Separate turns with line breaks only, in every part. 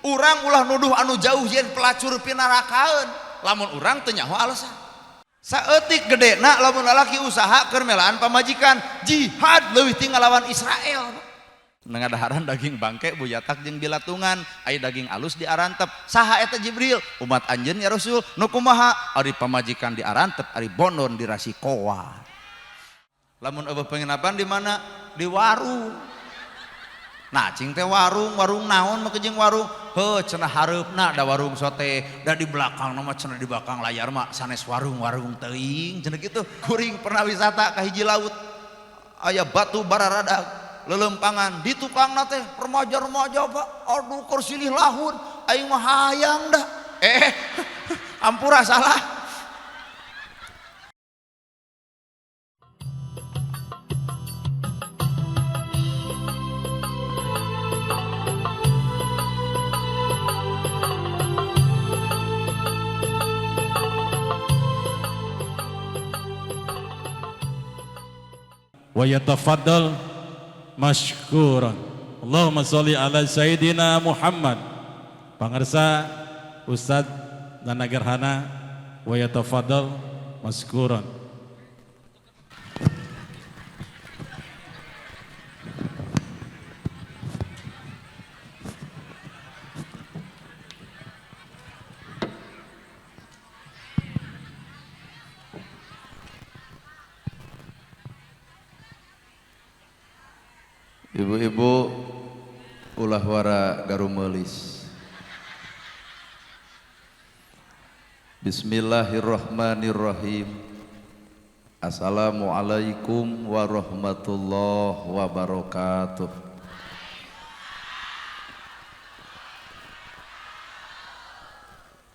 Urang ulah nuduh anu jauh yen pelacur pinarakaeun, lamun urang teu nyaho alasan. Saeutik gedena lamun lalaki usaha keur melaan pamajikan, jihad leuwih ti ngalawan Israel. Ngadaharan daging bangke buyatak jeung bilatungan, ai daging alus diarantep. Saha eta Jibril? Umat anjeun ya Rasul. Nu kumaha? Ari pamajikan diarantep, ari bondon dirasikoan. Lamun eueuh penginapan di mana? Di warung. Nah, cing teh warung, warung naon make jeung warung? Heuh, cenah hareupna da warung sote, da di belakang mah cenah di belakang layar mah sanes warung-warung teuing cenah kitu. Kuring pernah wisata ka hiji laut. Aya batu bararadag, lelempangan di tukangna teh remaja-remaja Pak. Aduh keur silih lahun, aing mah hayang dah. Ampura salah.
Wa yatafaddal mashkuran. Allahumma sholli ala Sayyidina Muhammad. Pangarsa Ustadz Nana Gerhana wa yatafaddal mashkuran.
Ibu-ibu ulah wara garumelis. Bismillahirrahmanirrahim. Assalamualaikum warahmatullahi wabarakatuh.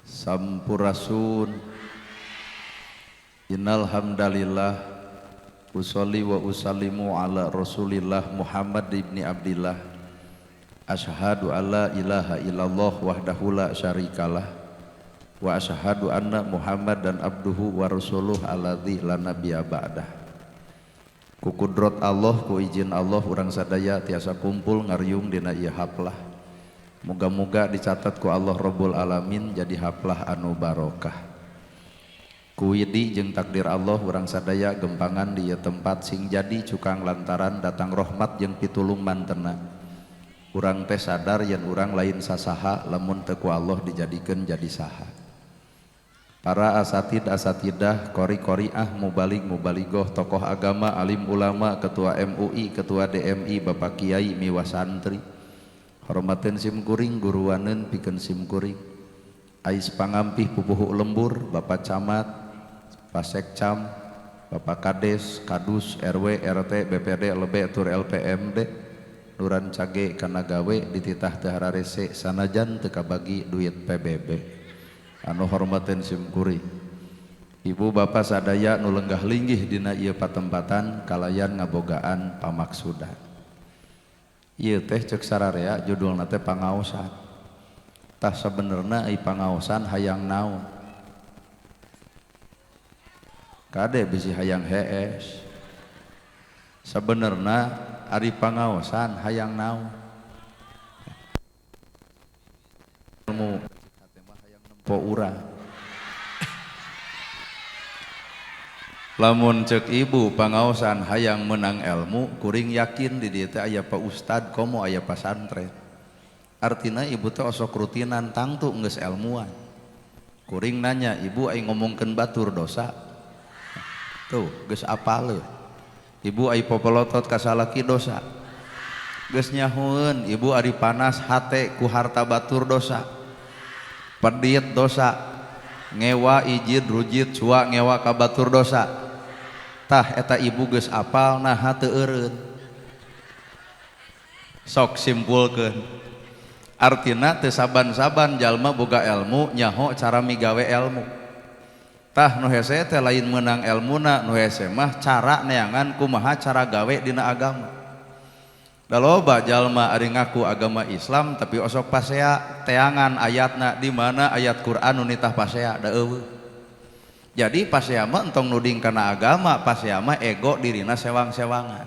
Sampurasun. Innal hamdalillah usolli wa usallimu ala Rasulillah Muhammad ibni Abdillah. Asyhadu alla ilaha illallah wahdahu la syarikalah wa asyhadu anna Muhammadan abduhu wa rasuluh alladzi la nabiyya ba'dah. Ku kudrat Allah, ku izin Allah urang sadaya tiasa kumpul ngariung dina ieu haplah. Moga-moga dicatat ku Allah Rabbul Alamin jadi haplah anu barokah. Kuwidi jeung takdir Allah urang sadaya gempangan di ieu tempat sing jadi cukang lantaran datang rahmat jeung pitulung mantena. Urang teh sadar yen urang lain sasaha lamun teu ku Allah dijadikeun jadi saha. Para asatid asatidah, qori-qoriah, mubalig mubaligoh, tokoh agama, alim ulama, ketua MUI, ketua DMI, bapak kiai miwah santri. Hormateun sim kuring, guruaneun pikeun sim kuring. Ais pangampih pupuhu lembur, bapak camat, Pasekcam, Bapak Kades, Kadus, RW, RT, BPD, LB, tur LPMD, nuran cage kana gawe dititah teu hararese sanajan teu kabagi duit PBB. Anu hormateun sim kuring. Ibu bapak sadaya nu lenggah linggih dina ieu patempatan kalayan ngabogaan pamaksudan. Ieu teh ceuk sararea judulna teh pangaosan. Tah sabenerna ai pangaosan hayang naon? Kade bisi hayang hees. Sabenerna ari pangaosan hayang naon? Ilmu hayang nempo urang. Lamun ceuk ibu pangaosan hayang menang ilmu, kuring yakin di dieu teh aya Pak Ustad komo aya pasantren. Artina ibu teh osok rutinan tangtu geus ilmuan. Kuring nanya, ibu aing ngomongkeun batur dosa. Tuh, geus apaleun. Ibu ai popolotot ka salaki dosa. Geus nyahueun, ibu ari panas hate ku harta batur dosa. Pedit dosa. Ngewa ijid rujit cua ngewa ka batur dosa. Tah eta ibu geus apal naha teu eureun. Sok simpulkeun. Artina teu saban-saban jalma boga ilmu nyaho cara migawe ilmu. Tah nu hese teh lain meunang elmuna, nu hese mah cara neangan kumaha cara gawe dina agama. Da loba jalma ari ngaku agama Islam tapi osok pasea teangan ayatna di mana ayat Quran nu nitah pasea da eueuh. Jadi pasea mah entong nuding kana agama, pasea mah ego dirina sewang-sewangan.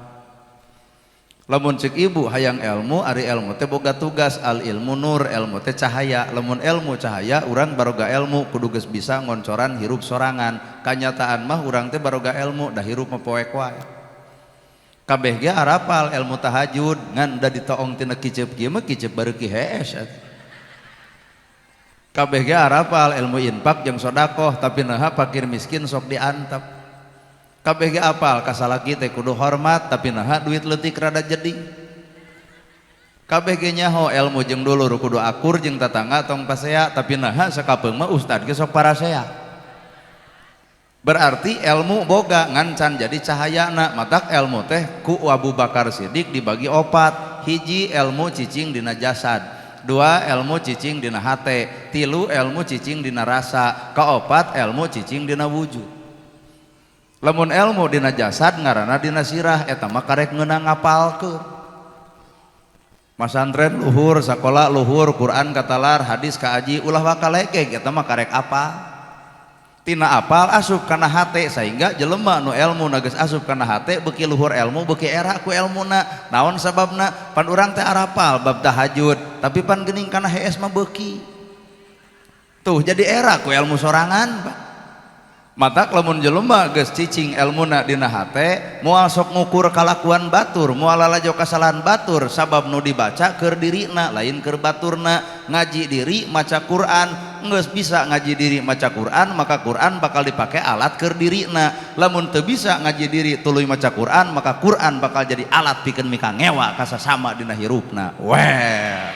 Lamun cek ibu hayang ilmu, ari ilmu teh boga tugas, al ilmu nur, ilmu teh cahaya. Lamun ilmu cahaya, urang baroga ilmu kudu geus bisa ngoncoran hirup sorangan. Kanyataan mah urang teh baroga ilmu dah hirup mah poek wae. Kabeh ge arapal ilmu tahajud ngan da ditoong tina kiceup kieu mah kiceup bareuki hees atuh. Kabeh ge arapal ilmu infak jeung sodakoh tapi naha fakir miskin sok diantep. Kabeh ge apal kasalaki teh kudu hormat tapi naha duit leutik rada jadi. Kabeh ge nyaho ilmu jeung dulur kudu akur jeung tatangga tong pasea tapi naha sakapeung mah ustad ge sok parasea. Berarti ilmu boga ngan can jadi cahayana. Matak ilmu teh ku Abu Bakar Siddiq dibagi opat. Hiji ilmu cicing dina jasad, dua ilmu cicing dina hate, tilu ilmu cicing dina rasa, kaopat ilmu cicing dina wujud. Lamun ilmu dina jasad ngaranna dina sirah, eta mah karek ngeunang ngapalkeun. Masantren luhur, sakola luhur, Quran katalar, hadis kaaji, ulah wakalekeg eta mah karek apal. Tina apal asup kana hate sehingga jelema nu elmu geus asup kana hate beuki luhur elmu beuki era ku elmuna. Naon sababna? Pan urang teh arapal bab tahajud, tapi pan geuning kana hees mah beuki. Tuh jadi era ku elmu sorangan, Pak. Matak lamun jelema geus cicing elmuna dina hate moal sok ngukur kalakuan batur, moal lalajo kasalahan batur, sabab nu dibaca keur dirina lain keur baturna. Ngaji diri maca Quran, geus bisa ngaji diri maca Quran maka Quran bakal dipake alat keur dirina. Lamun teu bisa ngaji diri tuluy maca Quran maka Quran bakal jadi alat pikeun mika ngewa ka sasama dina hirupna. Well.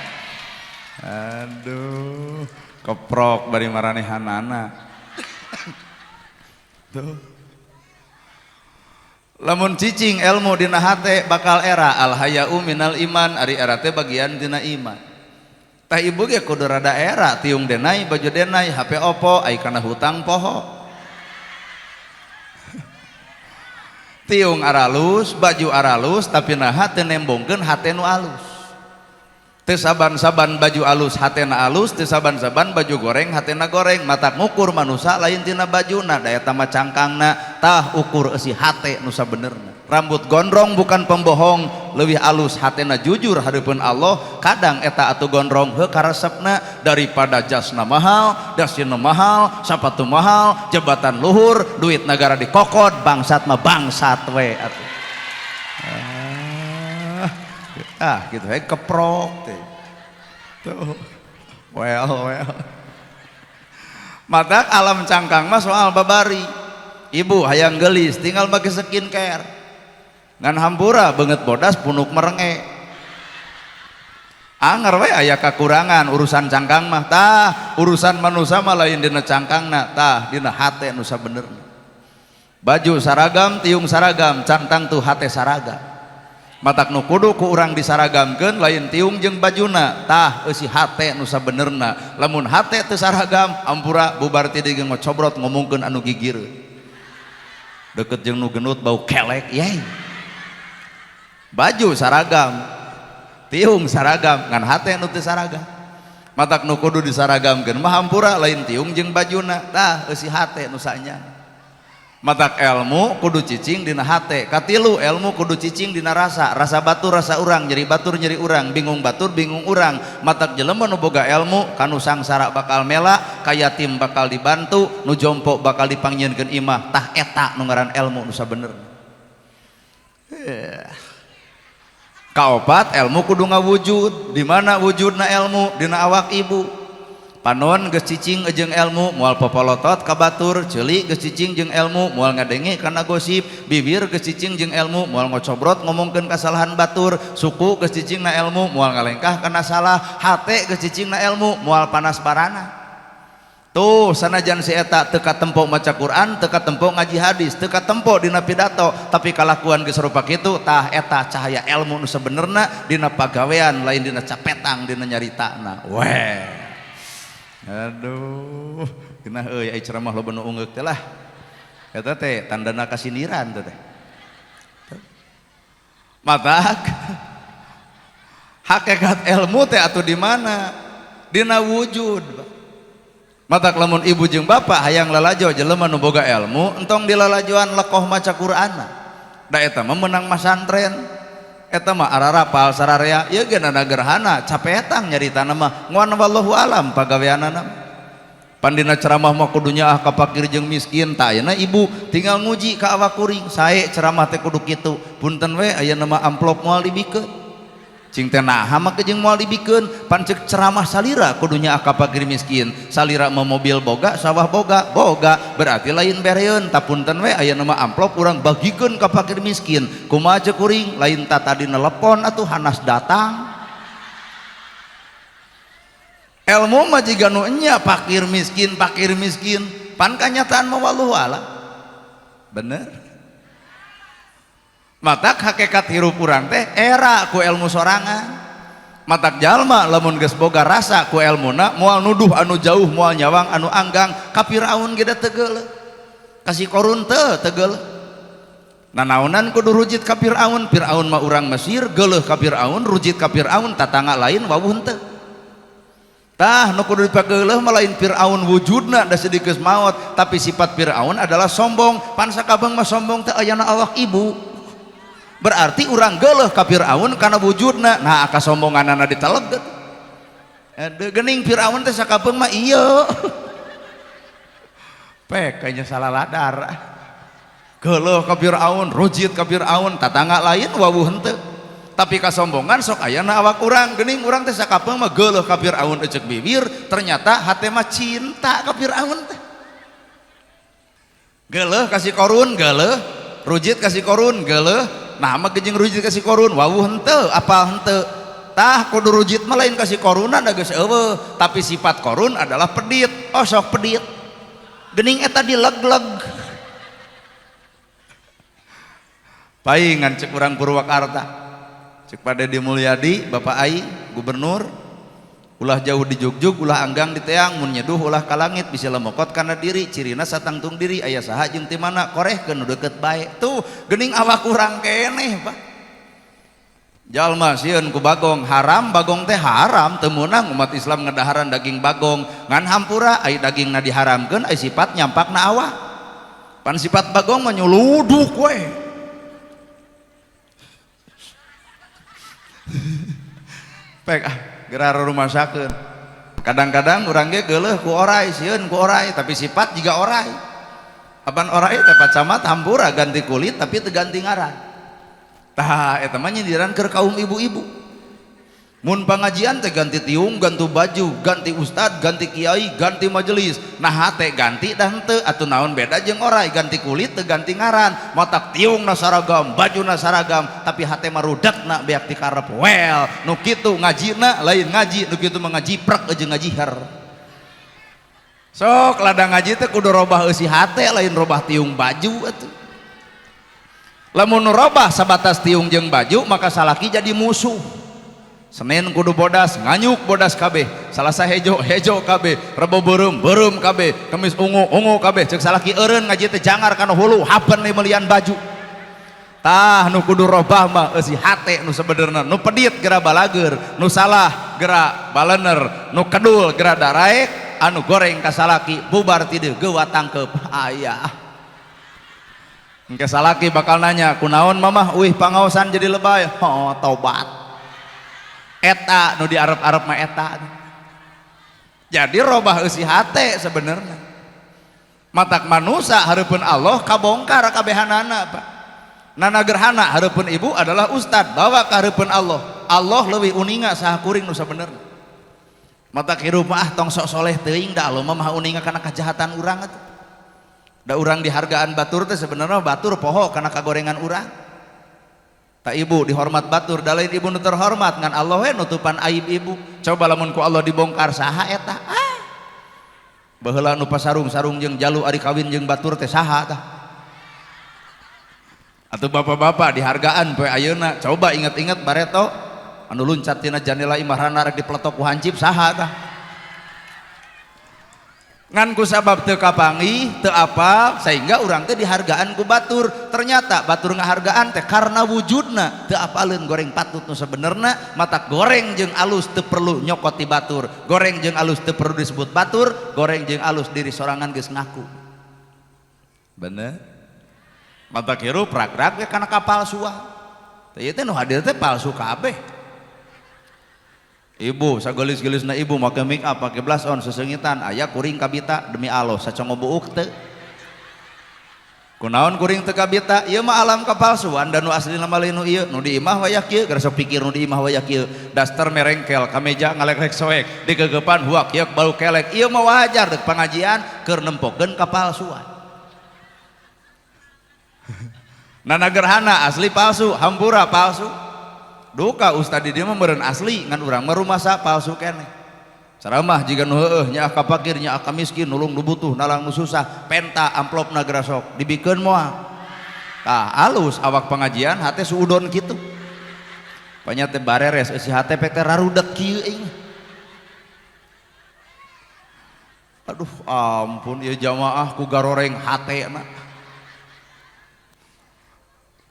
Aduh, keprok bari maranehanana. Tuh. Lamun cicing ilmu dina hate bakal era al haya'u minal iman, ari era teh bagian dina iman. Tah ibu ge kudu rada era, tiung denai, baju denai, HP opo, ai kana hutang poho. Tiung aralus, baju aralus, tapi naha teu nembongkeun hate nu alus. Teu saban-saban baju alus hatena alus, teu saban-saban baju goreng hatena goreng. Matak ngukur manusa lain tina bajuna, da eta mah cangkangna. Tah ukur eusi hate nu sabenerna. Rambut gondrong bukan pembohong, leuwih alus hatena jujur hareupeun Allah. Kadang eta atuh gondrong heuh karesepna daripada jasna mahal, dasina mahal, sapatu mahal, jabatan luhur, duit negara dikokod, bangsat mah bangsat we atuh. Ah gitu we keprok teh. Tuh. Well. Matak alam cangkang mah soal babari. Ibu hayang gelis tinggal bagi skincare. Ngan hampura beungeut bodas punuk merenge. Anger we aya kakurangan urusan cangkang mah. Tah urusan manusa mah lain dina cangkangna, tah dina hate nu sabenerna. Baju saragam, tiung saragam, cantang tuh hate saragam. Matak nu kudu ku urang disaragamkeun lain tiung jeung bajuna, tah eusi hate nu sabenerna. Lamun hate teu saragam, ampura bubar ti dieu ngocobrot ngomongkeun anu gigir. Deket jeung nu genut bau kelek, yey. Baju saragam, tiung saragam, ngan hate nu teu saragam. Matak nu kudu disaragamkeun mah hampura lain tiung jeung bajuna, tah eusi hate nu saanya. Matak ilmu kudu cicing dina hate. Katilu ilmu kudu cicing dina rasa. Rasa batur rasa urang, nyeri batur nyeri urang, bingung batur bingung urang. Matak jelema nu boga ilmu kanu sangsara bakal mela, ka yatim bakal dibantu, nu jompo bakal dipangnyeunkeun imah. Tah eta nu ngaran ilmu nu sabenerna. Kaopat ilmu kudu ngawujud. Di mana wujudna ilmu? Dina awak ibu. Panon geus cicing jeung ilmu moal popolotot ka batur, ceuli geus cicing jeung ilmu moal ngadenge kana gosip, bibir geus cicing jeung ilmu moal ngocobrot ngomongkeun kasalahan batur, suku geus cicing na ilmu moal ngalengkah kana salah, hate geus cicing na ilmu moal panas barana. Tuh sanajan si eta teu katempo maca Quran, teu katempo ngaji hadis, teu katempo dina pidato, tapi kalakuan geus rupa kitu, tah eta cahaya ilmu nu sabenerna dina pagawean lain dina capetang dina nyaritana. Weh. Aduh, geunah euy ai ceramah loba nu ungeuk teh lah. Eta teh tandana kasindiran teh. Matak hakikat ilmu teh atuh di mana? Dina wujud. Matak lamun ibu jeung bapak hayang lalajo jelema nu boga ilmu, entong dilalajoan lekoh maca Qur'anna. Da eta mah meunang masantren.
Eta mah ararapal sararea ieu ge nana gerhana capetang nyaritana mah nguan wallahu alam pagaweanana. Pandina ceramah mah kudu nyaah ka fakir jeung miskin tah ayeuna ibu tinggal nguji ka awak kuring sae ceramah teh kudu kitu punten we ayeuna mah amplop moal dibikeun. Cing teh naha mah jeung moal dibikeun pan ceuk ceramah salira kudu nyaah ka fakir miskin salira mah mobil boga sawah boga boga berarti lain bereun tah punten we ayeuna mah amplop urang bagikeun ka fakir miskin kumaha ceuk kuring lain ta tadi nelepon atuh hanas datang. Ilmu mah jiga nu enya fakir miskin pan kanyataan mah wallahu alam bener. Matak hakikat hirup urang teh era ku ilmu sorangan. Matak jalma lamun geus boga rasa ku elmuna moal nuduh anu jauh moal nyawang anu anggang ka Firaun ge da teu geuleuh kasih Korun teu geuleuh. Nanaonan kudu rujit ka Firaun, Firaun mah urang Mesir geuleuh ka Firaun rujit ka Firaun tatangga lain wawuh henteu. Tah nu kudu dipageuleuh mah lain Firaun wujudna da sedikeus maot tapi sifat Firaun adalah sombong. Pan sakabeng mah sombong teh ayana awak ibu. Berarti urang geuleuh ka Firaun kana wujudna nah kasombonganana diteleg. Gening Firaun teh sakapeung mah ieu. Pek kayaknya salah ladar. Geuleuh ka Firaun, rujit ka Firaun, tatangga lain wawuh henteu. Tapi kasombongan sok ayana awak urang, gening urang teh sakapeung mah geuleuh ka Firaun eceuk bibir, ternyata hate mah cinta ka Firaun teh. Geuleuh kasih Korun, geuleuh, rujit kasih Korun, geuleuh. Nah mah gejeng rujit kasih Korun wawuh henteu apal henteu. Tah kudu rujit mah lain kasih Korunan da geus eueuh, tapi sifat Korun adalah pedit. Oh sok pedit. Gening eta dileg-leg. Paingan cek urang Purwakarta. Cek Pak Dedi Mulyadi, Bapak Ai, gubernur, ulah jauh di jugjug, ulah anggang di teang, mun nyeduh ulah ka langit bisa lemokot kana diri, cirina satangtung diri aya saha jeung ti mana korehkeun nu deukeut bae. Tuh geuning awak urang keneh, Pak. Jalma sieun ku bagong, haram bagong teh haram, teu meunang umat Islam ngedaharan daging bagong, ngan hampura ai dagingna diharamkeun ai sifat nyampakna awak. Pan sifat bagong mah nyuluduk we. Pek ah gerar rumasakeun. Kadang-kadang urang ge geuleuh ku orai, sieun ku orai, tapi sifat jiga orai. Apan orai teh Pak Camat hampura ganti kulit tapi teu ganti ngaran. Tah eta mah nyindiran keur kaum ibu-ibu. Mun pangajian teh ganti tiung, ganti baju, ganti ustad, ganti kiai, ganti majelis. Nah hate ganti dah henteu atuh naon beda jeung orai, ganti kulit teu ganti ngaran. Matak tiung na saragam, baju na saragam, tapi hate mah rudakna beak ti karep. Well, nu kitu ngajina lain ngaji, nu kitu mah ngajiprek jeung ngajiher. Sok ladang ngaji teh kudu robah eusi hate lain robah tiung baju atuh. Lamun nu robah sabatas tiung jeung baju maka salaki jadi musuh. Senin kudu bodas, nganyuk bodas kabeh, Salasa hejo, hejo kabeh, Rebo beureum, beureum kabeh, Kemis ungu, ungu kabeh. Ceuk salaki eureun ngaji teh jangar kana hulu, hapen melian baju. Tah nu kudu robah mah eusi hate nu sebenerna, nu pedit geura balageur, nu salah geura balener, nu kedul geura daraek, anu goreng ka salaki bubar ti dieu geuwa tangkeup. Aya. Engke salaki bakal nanya, kunaon mamah uih pangaosan jadi lebay? Oh, tobat. Eta nu diarep-arep mah eta. Jadi robah eusi hate sebenarnya. Matak manusa hareupeun Allah kabongkar kabehanana, Pak. Nana gerhana hareupeun ibu adalah ustad, bawa ka hareupeun Allah. Allah leuwih uninga saha kuring nu sabenerna. Matak hirup mah tong sok soleh teuing da Allah mah maha uninga kana kajahatan urang atuh. Da urang dihargaan batur teh sebenarnya batur poho kana kagorengan urang. Tak ibu dihormat batur, da lain ibu nu terhormat ngan Allah we nutupan aib ibu. Coba lamun ku Allah dibongkar saha eta? Ah. Baheula nu pasarung-sarung jeung jalu ari kawin jeung batur teh saha tah? Atuh bapak-bapak dihargaan poe ayeuna, coba inget-inget bareto anu luncat tina jandela imah rek dipeletok ku hancip saha tah? Ngan ku sabab teu kapanggih, teu apal sehingga urang teh dihargaan ku batur. Ternyata batur ngahargaan teh karena wujudna teu apaleun goreng patut nu sebenerna, matak goreng jeung alus teu perlu nyokot ti batur. Goreng jeung alus teu perlu disebut batur, goreng jeung alus diri sorangan geus ngaku. Bener? Matak hirup rag-rag we kana kapal suah. Teh ieu teh nu hadir teh palsu kabeh. Ibu sagelis-gelisna ibu make make up, make blush on, sesengitan, aya kuring kabita demi Allah sacongo buuk teu. Kunaon kuring teu kabita? Ieu mah alam kepalsuan dan nu aslina mah lain nu ieu, nu di imah wayah kieu, geura sok pikir nu di imah wayah kieu. Daster merengkel ka meja ngaleklek soek, digegepan huak yeuk bau kelek. Ieu mah wajar deuk pangajian keur nempokeun kapalsuan. Nana gerhana asli palsu, hampura palsu. Duka ustad di dieu mah meureun asli ngan urang mah rumasa palsu keneh. Ceramah jiga nu heueuh nyaah ka fakir nyaah ka miskin nulung nu butuh nalang nu susah penta amplopna gerasok dibikeun moal. Tah alus awak pengajian hate suudon kitu. Panya teh bareres eusi hate teh rarudet kieu aing. Aduh ampun ieu jamaah ku garoreng hatena.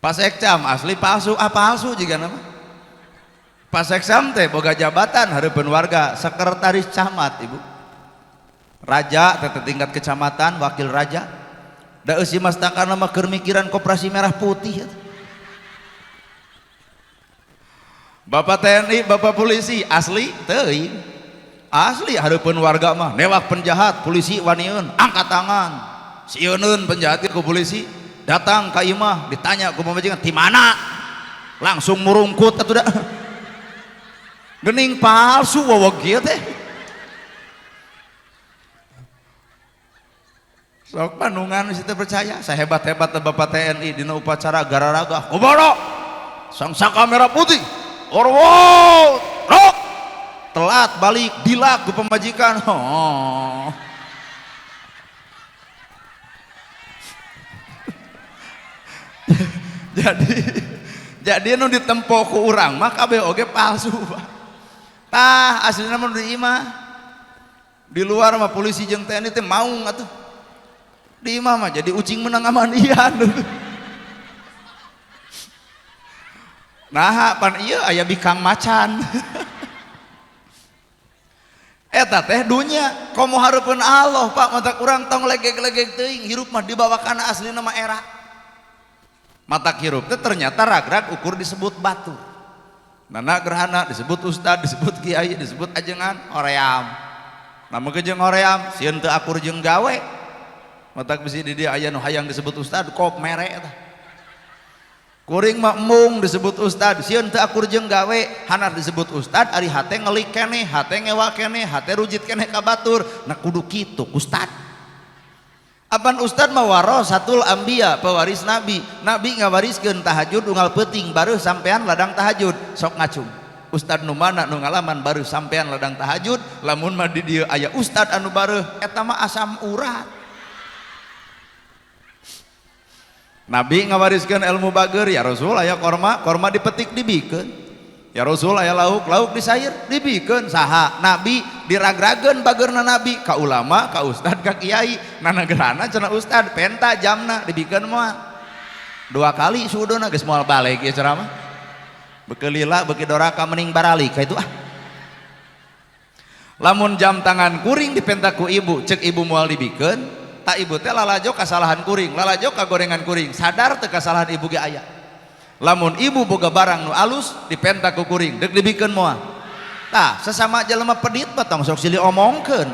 Pas ekcam asli palsu, ah palsu jiga nama. Pas eksam teh boga jabatan hareupeun warga sekretaris camat ibu. Raja teh tingkat kecamatan wakil raja. Da eusi mastakana mah keur mikiran koperasi merah putih. Bapak TNI, bapak polisi asli teuing. Asli hareupeun warga mah newak penjahat, polisi wanieun, angkat tangan. Sieuneun penjahat ku polisi, datang ka imah ditanya ku pamajikan, "Ti mana?" Langsung murungkut atuh da. Gening palsu wawag kieu teh. Sok panungan si teu percaya, sahebat-hebat bapak TNI dina upacara gararaga, "Koboro! Sangsaka merah putih. Orwo! Rok!" Telat balik dilak ku pamajikan. Oh. Jadi nu ditempo ku urang mah kabeh oge palsu, Pak. Tah aslina mah di imah. Di luar mah polisi jeung TNI teh maung atuh. Di imah mah jadi ucing menang amandian. Nah, pan ieu aya bikang macan. Eta teh dunya, komo hareupeun Allah, Pak, mata urang tong legeg-legeg teuing, hirup mah dibawa kana aslina mah era. Matak hirup teh ternyata ragrag ukur disebut batur. Nana gerhana disebut ustad, disebut kiai, disebut ajengan hoream. Namun jeung hoream sieun teu akur jeung gawe. Matak bisi di dieu aya nu hayang disebut ustad kop mere eta. Kuring mah embung disebut ustad, sieun teu akur jeung gawe, hanar disebut ustad ari hate ngelik keneh, hate ngewa keneh, hate rujit keneh ka batur. Nah kudu kitu ustad. Apan ustad mah warasatul anbiya, pewaris nabi. Nabi ngawariskeun tahajud unggal peuting baru sampean ladang tahajud, sok ngacung. Ustad nu mana nu ngalaman baru sampean ladang tahajud, lamun mah di dieu aya ustad anu bareuh eta mah asam urat. Nabi ngawariskeun ilmu bager, ya Rasul aya korma, korma dipetik dibikeun. Ya Rasul aya lauk, lauk disair dibikeun. Saha? Nabi diragrageun bageurna nabi ka ulama, ka ustad, ka kiai. Nana gerhana cenah ustad penta jamna dibikeun moal. Dua kali sudona geus moal balik ieu ceramah. Beuki lila beuki doraka mending baralik ka itu ah. Lamun jam tangan kuring dipenta ku ibu, cek ibu moal dibikeun, tak ibu teh lalajo kasalahan kuring, lalajo kagorengan kuring, sadar teu kasalahan ibu ge aya. Lamun ibu boga barang nu alus dipenta ku kuring, deuk dibikeun moal. Tah, sesama jelema pedit mah tong sok silih omongkeun.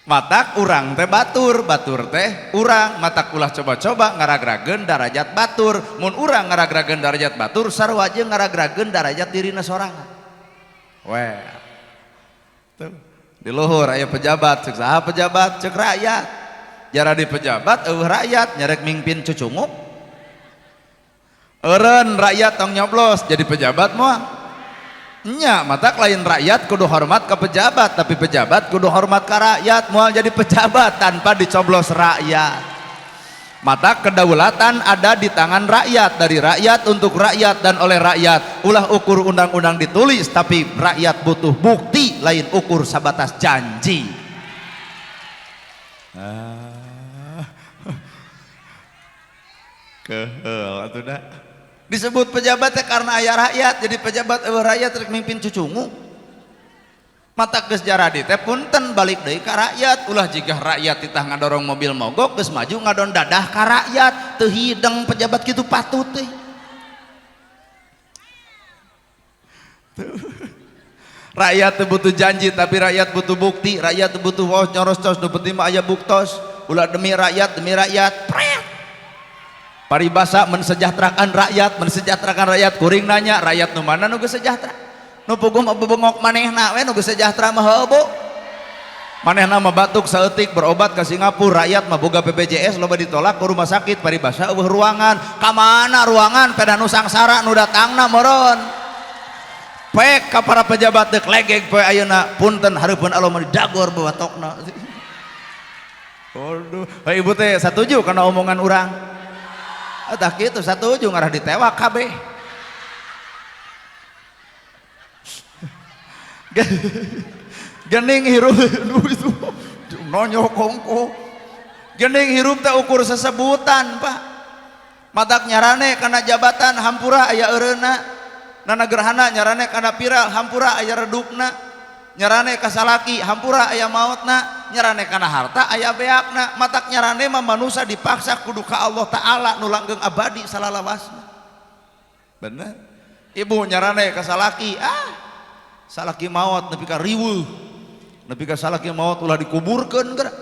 Matak urang teh batur, batur teh urang, matak ulah coba-coba ngaragrageun darajat batur. Mun urang ngaragrageun darajat batur, sarua jeung ngaragrageun darajat dirina sorangan. Weh. Tuh. Di luhur aya pejabat, cek saha pejabat, cek rakyat. Jara di pejabat eueuh rakyat nyarek mingpin cucunguk. Eureun rakyat tong nyoblos jadi pejabat moal. Nya matak lain rakyat kudu hormat ke pejabat, tapi pejabat kudu hormat ke rakyat, moal jadi pejabat tanpa dicoblos rakyat. Mata kedaulatan ada di tangan rakyat, dari rakyat untuk rakyat dan oleh rakyat. Ulah ukur undang-undang ditulis, tapi rakyat butuh bukti, lain ukur sabatas janji. Kehel atuh dah. Disebut pejabat teh karena aya rakyat, jadi pejabat eueuh rakyat rek mimpin cucungu. Mata geus jaradi teh punten balik deui ka rakyat, ulah jigah rakyat titah ngadorong mobil mogok geus maju ngadon dadah ka rakyat, teu hideng pejabat kitu patut teh. Rakyat teu butuh janji tapi rakyat butuh bukti, rakyat teu butuh waos nyoros-cos, nu penting mah aya buktos. Ulah demi rakyat, demi rakyat. Pret. Paribasa mensejahterakan rakyat, mensejahterakan rakyat, kuring nanya rakyat nu mana nu geus sejahtera? Nu puguh mah bebengok manehna we nu geus sejahtera mah heueuh bu. Manehna mah batuk saeutik berobat ka Singapura, rakyat mah boga BPJS loba ditolak ke rumah sakit paribasa eueuh ruangan. Ka mana ruangan pedah nu sangsara nu datangna meureun. Pek ka para pejabat deuk legeg poe ayeuna punten hareupeun Allah mah didagor babatokna. Waduh, ibu teh satuju kana omongan urang. Tah kitu satuju ngarah ditewak kabeh. Gening hirup itu nonyo kongko. Gening hirup teh ukur sesebutan, Pak. Matak nyarane kana jabatan hampura aya eureuna. Nana gerhana nyarane kana viral hampura aya redupna. Nyarane ka salaki hampura aya maotna, nyarane kana harta aya beakna. Matak nyarane mah manusa dipaksa kudu ka Allah Ta'ala nu langgeng abadi salalawasna. Bener. Ibu nyarane ka salaki, ah salaki maot nepi ka riweuh. Nepi ka salaki maot ulah dikuburkeun geura.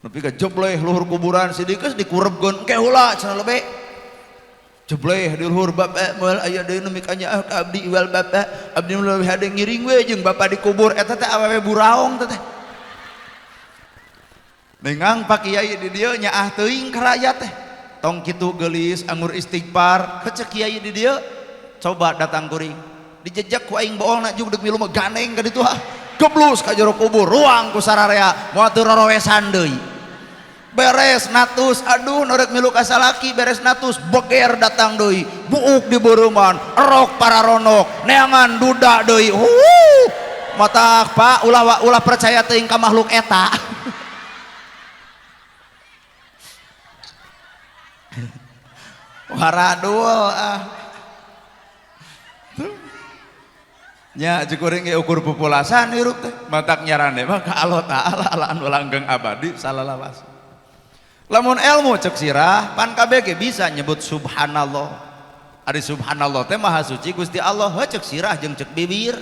Nepi ka jebleh luhur kuburan sidik geus dikurebkeun engke heula cenah lebe. Jebleh di luhur bapak moal aya deui nu mikanyaah ka abdi wal bapak abdi nu leuwih hade ngiring we jeung bapak dikubur eta teh awewe buraong teh. Nengang Pak Kiai di dieu nyaah teuing ka rakyat teh. Tong kitu geulis anggur istighfar kecek kiai di dieu coba datang kuring. Dijejak ku aing boolna jeung deuk milu mah gandeng ka ditu ah. Geblus ka jero kubur ruang ku sararea moal teu rorowesan deui. Beres natus aduh nu rek milu ka salaki beres natus beger datang deui buuk di beureumman erok pararonok neangan duda deui. Matak Pak ulah ulah percaya teuing ka makhluk eta. Waradul ah. Nya jeung kuring ge ukur populasan hirup teh matak nyarane mah ka Allah Ta'ala ala anu langgeng abadi salalawas. Lamun ilmu cek sirah pan kabeh ge bisa nyebut subhanallah. Ari subhanallah teh maha suci Gusti Allah heuh cek sirah jeung cek bibir.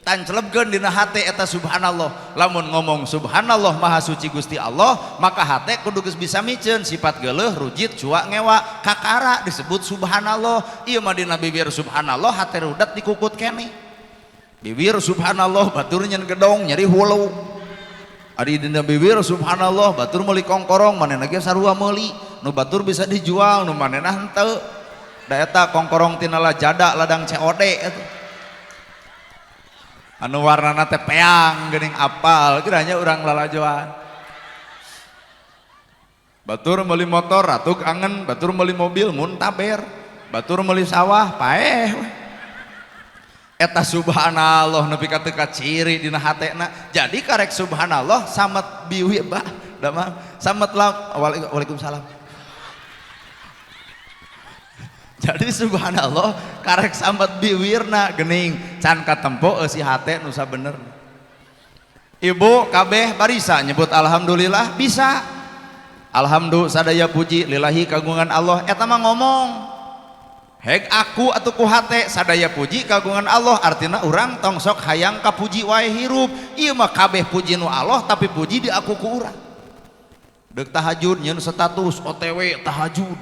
Tancelebkeun dina hate eta subhanallah. Lamun ngomong subhanallah maha suci Gusti Allah maka hate kudu geus bisa miceun sifat geuleuh rujit cuak ngewa kakara disebut subhanallah. Ieu mah dina bibir subhanallah hate rudet dikukut keneh. Bibir subhanallah batur nyen gedong nyeri hulu. Ari dina bibir subhanallah batur meuli kongkorong manehna ge sarua meuli nu batur bisa dijual nu manehna henteu. Da eta kongkorong tina lajada ladang COD eta. Anu warnana teh peang geuning apal kiranya urang lalajoan. Batur meuli motor ratuk angen, batur meuli mobil muntaber, batur meuli sawah paeh. Eta subhanallah nepi ka teu kaciri dina hatena. Jadi karek subhanallah samet biwi bah, damang samet lam waalaikumsalam. Jadi subhanallah karek samet biwirna geuning can katempo eusi hate nu sabenerna. Ibu kabeh barisa nyebut alhamdulillah bisa. Alhamdulillah sadaya puji lillahi kagungan Allah eta mah ngomong. Hek aku atau ku hate sadaya puji kagungan Allah artina urang tong sok hayang kapuji wae hirup. Ieu mah kabeh puji nu Allah tapi puji di aku ku urang. Deuk tahajud nyeun status OTW tahajud.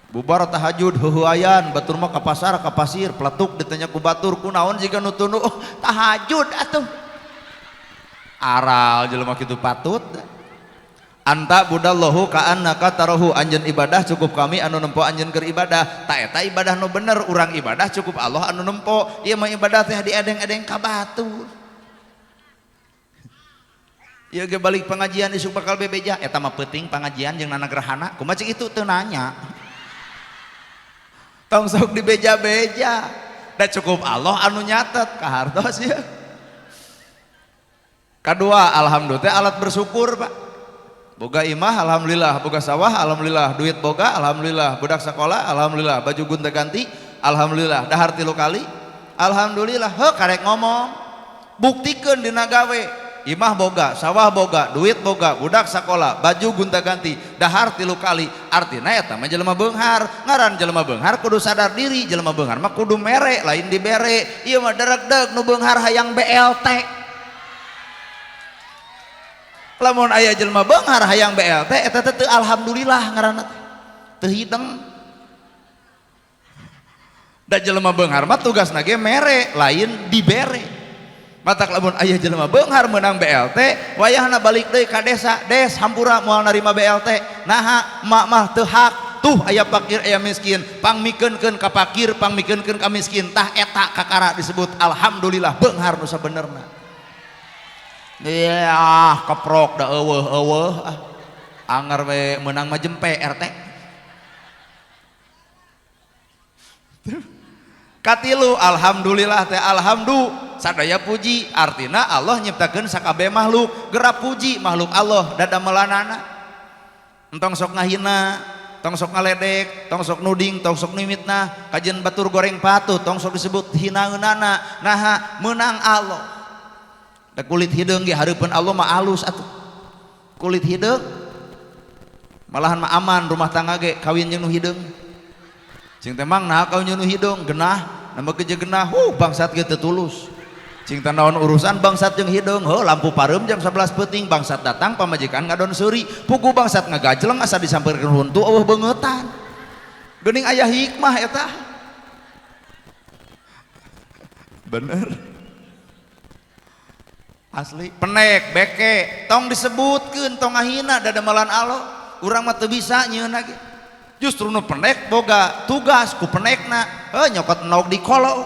Bubar tahajud heuheuayan batur mah ka pasar ka pasir peletuk ditanya ku batur kunaon jiga nu tunduh oh, tahajud atuh. Aral jelema kitu patut. Anta budallahu ka'annaka tarahu anjeun ibadah cukup kami anu nempo anjeun keur ibadah. Ta eta ibadah nu bener urang ibadah cukup Allah anu nempo. Ieu mah ibadah teh diedeng-edeng ka batur. Ieu ge balik pengajian isuk bakal bebeja eta mah peuting pangajian jeung nana gerhana. Kumaha cik itu teu nanya. Tong sok dibeja-beja. Da cukup Allah anu nyatet kahartos ieu. Kadua alhamdulillah teh alat bersyukur Pak. Boga imah alhamdulillah, boga sawah alhamdulillah, duit boga alhamdulillah, budak sekolah alhamdulillah, baju gonta ganti alhamdulillah, dahar 3 kali. Alhamdulillah heuh karek ngomong buktikeun dina gawe imah boga sawah boga duit boga budak sakola baju gonta-ganti dahar 3 kali artina eta mah jelema beunghar ngaran jelema beunghar kudu sadar diri jelema beunghar mah kudu mere lain dibere ieu mah deregdeg nu beunghar hayang BLT lamun aya jelema beunghar hayang BLT eta teh teu alhamdulillah ngaranna teh teu hideng da jelema beunghar mah tugasna ge mere lain dibere matak lamun aya jelema beunghar meunang BLT wayahna balik deui ka desa des hampura moal narima BLT naha emak mah teu hak tuh aya fakir aya miskin pangmikeunkeun ka fakir pangmikeunkeun ka miskin tah eta kakara disebut alhamdulillah beunghar nu sabenerna iah keprok da eueuh-eueuh ah anger we meunang mah jempe RT katilu alhamdulillah teh alhamdu sadaya puji artina Allah nyiptakeun sakabeh makhluk gerak puji makhluk Allah dadamelanana entong sok ngahina tong sok ngaledek tong sok nuding tong sok nimitnah kajian batur goreng patuh tong sok disebut hinaeunana naha meunang Allah da kulit hideung ge hareupeun Allah mah alus atuh kulit hideung malahan mah aman rumah tangga ge kawin jeung nu hideung cing teh mang naha kawin jeung nu hideung genah nambah ge genah bangsat ge teu tulus cing teh naon urusan bangsat jeung hideung heuh lampu pareum jam 11 peuting bangsat datang pamajikan ngadon seuri pugu bangsat ngagajleng asa disampeurkeun huntu eueuh beungeutan geuning aya hikmah eta bener asli penek beke tong disebutkeun tong ngahina dadamelan Allah urang mah teu bisa nyieunna ge justru nu penek boga tugas ku penekna heuh nyokot endog di kolong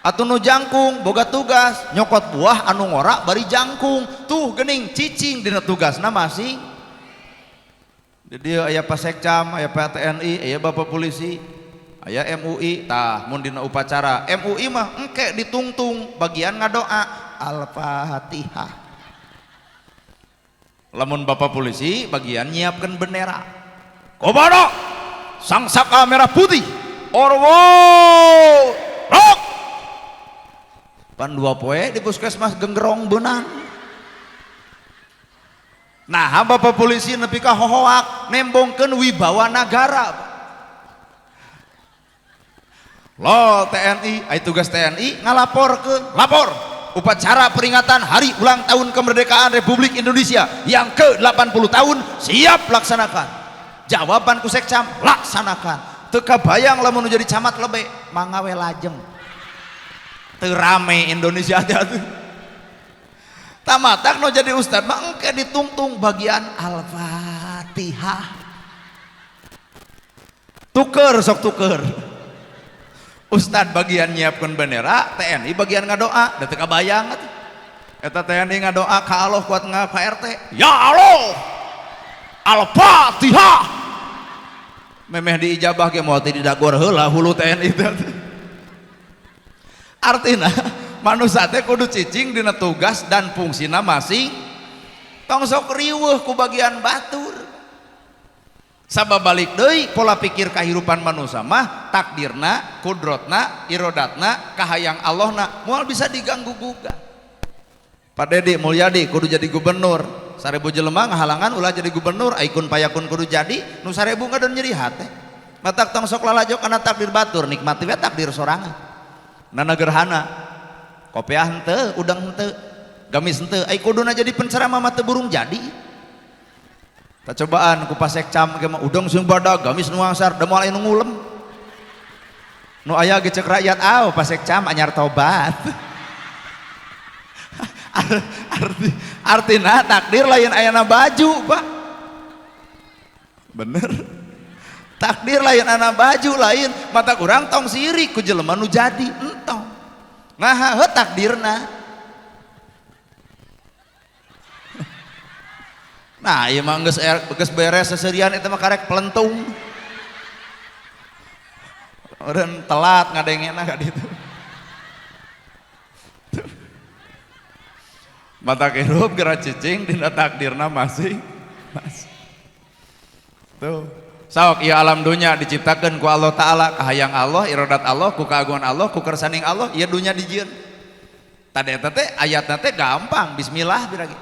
atau nu jangkung boga tugas nyokot buah anu ngora bari jangkung tuh geuning cicing dina tugasna masing di dieu aya Pasekcam aya PTNI aya Bapak Polisi aya MUI tah mun dina upacara MUI mah engke ditungtung bagian ngadoa Al-Fatihah lamun Bapak Polisi bagian nyiapkeun bendera kobodo sang saka merah putih orwo rok pan 2 poe di puskesmas genggerong beunang nah Bapak Polisi nepi ka hohoak nembongkeun wibawa nagara lo TNI ai tugas TNI ngalaporkeun lapor upacara peringatan hari ulang tahun kemerdekaan Republik Indonesia yang ke-80 tahun siap laksanakan jawaban ku Sekcam laksanakan teu kabayang lamun jadi camat lebe mangga we lajeng teu rame Indonesia teh atuh tamatak nu jadi ustad mah engke ditungtung bagian Al-Fatihah tuker sok tuker ustad bagian nyiapkeun bendera TNI bagian ngadoa da teu kabayang atuh eta TNI ngadoa ka Allah kuat nga ka RT ya Allah Al-Fatihah memeh diijabah ge moal teu didagor heula hulu TNI teh artina manusia teh kudu cicing dina tugas dan fungsina masing tong sok riweuh ku bagian batur sabab balik deui pola pikir kahirupan manusia mah takdirna kudrotna irodatna kahayang Allahna moal bisa diganggu gugat Pak Dedi Mulyadi kudu jadi gubernur 1000 jelema ngahalangan ulah jadi gubernur aikun payakun kudu jadi nu 1000 ngadon nyeri hate matak tong sok lalajo kana takdir batur nikmati we takdir sorangan nana gerhana kopiah henteu udang henteu gamis henteu ai kuduna jadi penceramah mah teu burung jadi tak cobaan ku Pasekcam ge mah udang sing badag gamis nu angsar da moal aya nu ngulem nu aya ge ceuk rakyat aw Pasekcam anyar tobat artina takdir lain ayana baju Pak bener takdir lain anak baju lain mata kurang tong sirik ku jelema nu jadi entong nah heuh takdirna nah ieu mah geus beres seserian eta mah karek pelentung eureun telat ngadengena ka ditu mata hirup geura cicing dina takdirna masing masing tuh. Sok ieu alam dunya diciptakeun ku Allah Ta'ala, kahayang Allah, iradat Allah, ku keagungan Allah, ku kersaning Allah, ieu dunya dijieun. Tadi eta teh ayatna teh gampang, bismillah biragi.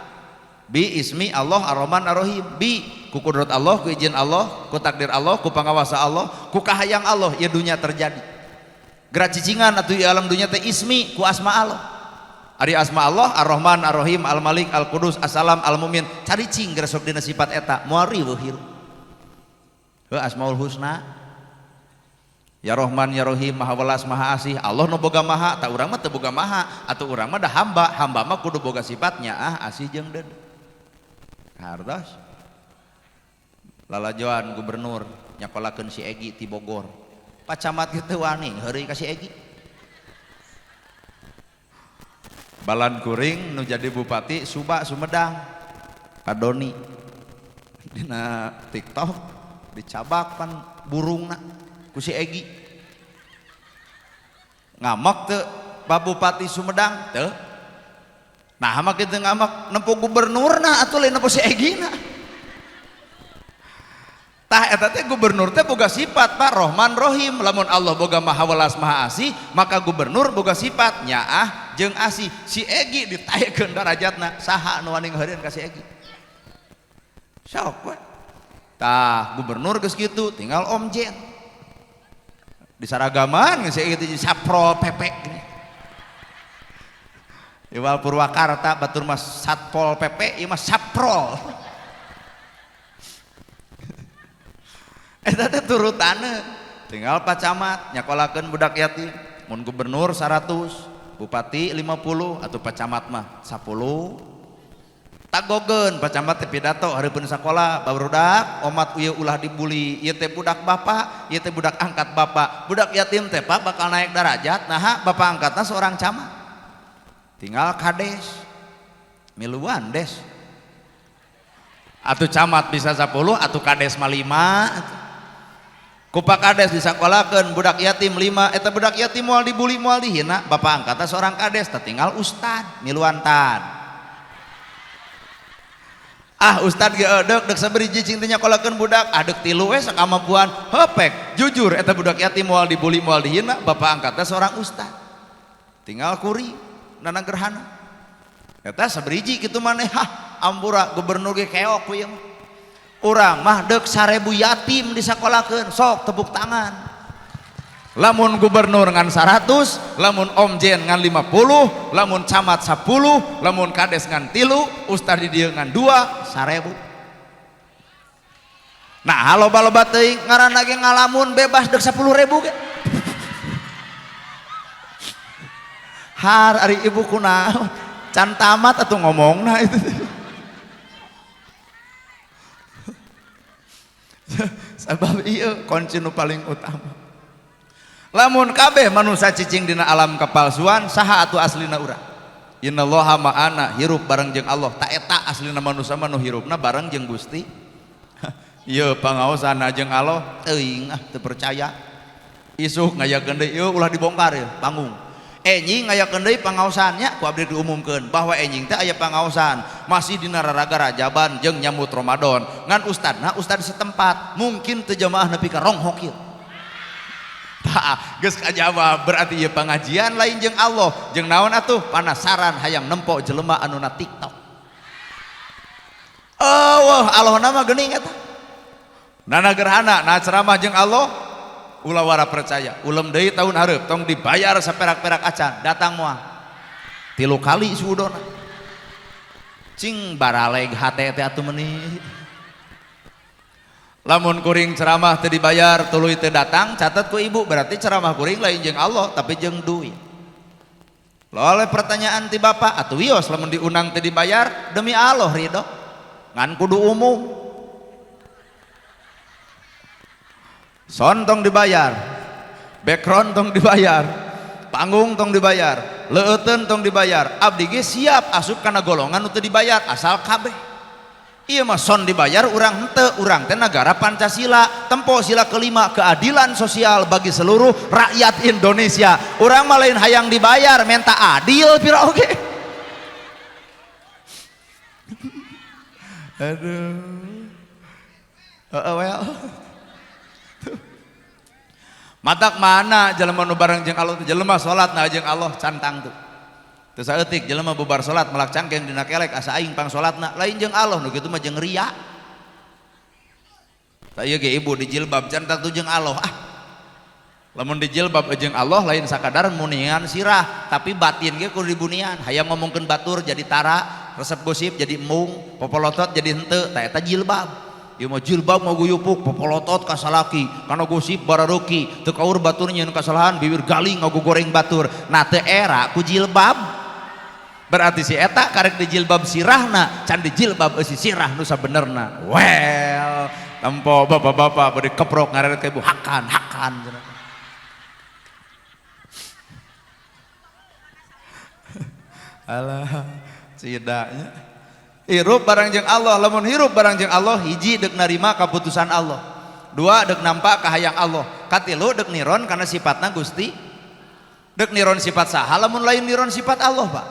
Bi ismi Allah ar-Rahman ar-Rahim. Bi ku kudrat Allah, ku izin Allah, ku takdir Allah, ku pangawasa Allah, ku kahayang Allah ieu dunya terjadi. Gerak cicingan atuh ieu alam dunya teh ismi ku asma Allah. Ari asma Allah Ar-Rahman Ar-Rahim Al-Malik Al-Qudus As-Salam Al-Mumin. Caricing geura sok dina sifat eta moal riweuh hirup. Heuh Asmaul Husna. Ya Rahman ya Rahim Maha Welas Maha Asih. Allah nu boga maha, tak urang mah teu boga maha, atuh urang mah da hamba, hamba mah kudu boga sifatnya ah asih jeung deud. Hartos. Lalajoan gubernur nyakolakeun si Egi ti Bogor. Pak Camat ge teu wani heureuy ka si Egi. Balan kuring nu jadi bupati Subak Sumedang. Pak Doni dina TikTok dicabak pan burungna ku si Egi. Ngamak teu Pak Bupati Sumedang teu. Nah mah kitu ngamak nempo gubernurna atuh lain nempo si Egi na. Tah eta teh gubernur teh boga sifat Pak Rahman Rahim. Lamun Allah boga Maha Welas Maha Asih, maka gubernur boga sifat nyaah jeung asih. Si Egi ditaekeun darajatna, saha nu wani ngaheureun ka si Egi? Sok we. Tah gubernur geus kitu tinggal Om Jen. Disaragaman geus si Egi teh Saprol PP gini. Iwal Purwakarta batur mah Satpol PP ieu mah Saprol. Eta teh turutane tinggal Pak Camat nyakolakeun budak yatim, mun gubernur 100, bupati 50 atau Pak Camat mah 10. Tagogeun Pak Camat teh pidato hareupeun sakola barudak omat ieu ulah dibuli, ieu teh budak bapak, ieu teh budak angkat bapak, budak yatim teh Pak bakal naik derajat, naha bapak angkatna seorang camat. Tinggal kades miluan des. Atuh camat bisa 10 atuh kades mah 5. Ku Pak Kades disakolakeun budak yatim 5, eta budak yatim moal dibuli moal dihina, bapak angkatna seorang kades, tah tinggal ustad miluan tad. Ah ustad ge deuk deuk saberiji cing teh nyakolakeun budak, ah deuk 3 we sakamampuan, hepek jujur eta budak yatim moal dibuli moal dihina, bapak angkatna seorang ustad. Tinggal kuri nana gerhana. Eta saberiji kitu maneh, hah ampura gubernur ge keok ku ieu mah. Urang mah deuk 1000 yatim disakolakeun, sok tepuk tangan. Lamun gubernur ngan 100, lamun Om Jen ngan 50, lamun camat 10, lamun kades ngan 3, ustad di dieu ngan 2, 1000. Nah, loba-loba teuing ngaranna ge ngalamun bebas deuk 10.000 ge. Har ari ibu kunaon? Can tamat atuh ngomongna itu. Sabab ieu kunci nu paling utama. Lamun kabeh manusia cicing dina alam kepalsuan, saha atuh aslina urang? Innallaha ma'ana, hirup bareng jeung Allah. Ta eta aslina manusia mah nu hirupna bareng jeung Gusti. Ieu pangaosana jeung Allah, teuing ah teu percaya. Isuk ngayakeun deui ieu ulah dibongkar ieu, panggung. Enjing ngayakeun deui pangaosannya ku abdi diumumkeun bahwa enjing teh aya pangaosan masih dina raraga Rajaban jeung nyambut Ramadan. Ngan ustadna ustad setempat, mungkin teu jamaah nepi ka ronghok ieu. Tah geus kajawab berarti ieu pangajian lain jeung Allah, jeung naon atuh panasaran hayang nempo jelema anu na TikTok. Eueuh Allahna mah geuning eta. Nana gerhana na ceramah jeung Allah ulah wara percaya, ulem deui tahun hareup tong dibayar saperak-perak acan, datang moal. 3 kali suudona. Cing baraleg hate teh atuh meuni. Lamun kuring ceramah teu dibayar tuluy teu datang, catat ku ibu berarti ceramah kuring lain jeung Allah tapi jeung duit. Loleh pertanyaan ti bapak atuh wios lamun diundang teu dibayar demi Allah ridho. Ngan kudu umum. Son tong dibayar, background tong dibayar, panggung tong dibayar, leuteun tong dibayar. Abdi ge siap asup kana golongan nu teu dibayar asal kabeh. Ieu mah son dibayar urang henteu, urang teh negara Pancasila, tempo sila kelima keadilan sosial bagi seluruh rakyat Indonesia. Urang mah lain hayang dibayar, minta adil pira oge. Aduh. Heeh well. Matak mana jelema nu bareng jeung Allah jelema salat na jeung Allah can tangtu. Teu saeutik jelema bubar salat melak cangkeng dina kelek asa aing pang salatna lain jeung Allah nu kitu mah jeung riya. Tah ieu ge ibu dijilbab can tangtu jeung Allah. Ah. Lamun dijilbab jeung Allah lain sakadar munian sirah, tapi batin ge kudu dibunian. Hayang ngomongkeun batur jadi tara, resep gosip jadi embung, popolotot jadi henteu, tah eta jilbab. Ieu mah jilbab ngaguyupuk popolotot ka salaki, kana gosip bararoki, teu kaur batur nyieun kasalahan bibir galing ngagogoreng batur. Nah teu era ku jilbab. Berarti si eta karek dijilbab sirahna, can dijilbab eusi sirah nu sabenerna. Well, tempo bapak-bapak bade keprok ngareret ka ibu hakan hakan cenah. Alah, cidanya. Hirup barang jeung Allah, lamun hirup barang jeung Allah hiji deuk narima kaputusan Allah. Dua deuk nampak kahayang Allah. Katilu deuk niron kana sifatna Gusti. Deuk niron sifat saha lamun lain niron sifat Allah, Pak.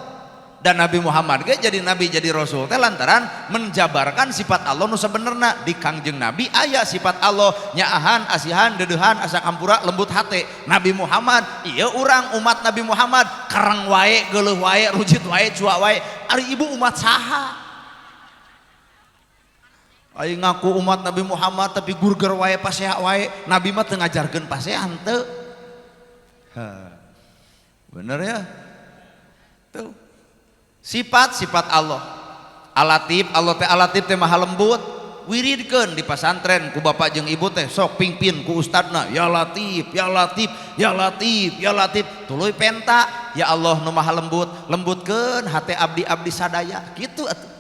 Dan Nabi Muhammad ge jadi nabi jadi rasul teh lantaran menjabarkan sifat Allah nu sabenerna. Di Kangjeng Nabi aya sifat Allah nyaahan, asihan, deudeuhan, asa kampura, lembut hate. Nabi Muhammad ieu urang umat Nabi Muhammad kereng wae, geuleuh wae, rujit wae, cuak wae. Ari ibu umat saha? Aing ngaku umat Nabi Muhammad tapi gurger wae, pasea wae. Nabi mah teu ngajarkeun pasea henteu. Bener ya? Tuh. Sifat-sifat Allah. Alatif, Allah teh alatif teh maha lembut. Wiridkeun di pasantren ku bapak jeung ibu teh sok pingpin ku ustadna, ya latif, ya latif, ya latif, ya latif. Tuluy penta, ya Allah nu maha lembut, lembutkeun hate abdi-abdi sadaya. Kitu atuh.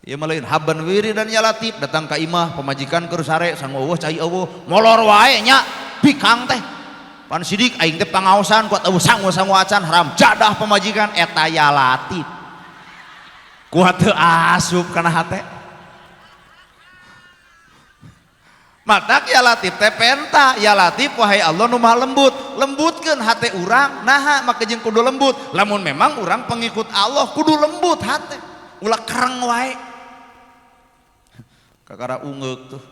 Ieu mah lain haban wiridan ya latif, datang ka imah pamajikan keur sare sangu eueuh cai eueuh, molor wae nya bikang teh. Pan sidik aing teh pangaosan kuat eueuh sangu-sangu acan haram jadah pamajikan eta ya latif. Kuat teu asup kana hate. Matak ya latif teh penta, ya latif wahai Allah nu maha lembut, lembutkeun hate urang, naha make jeung kudu lembut. Lamun memang urang pengikut Allah kudu lembut hate, ulah kereng wae. Kakara ungeuk tuh.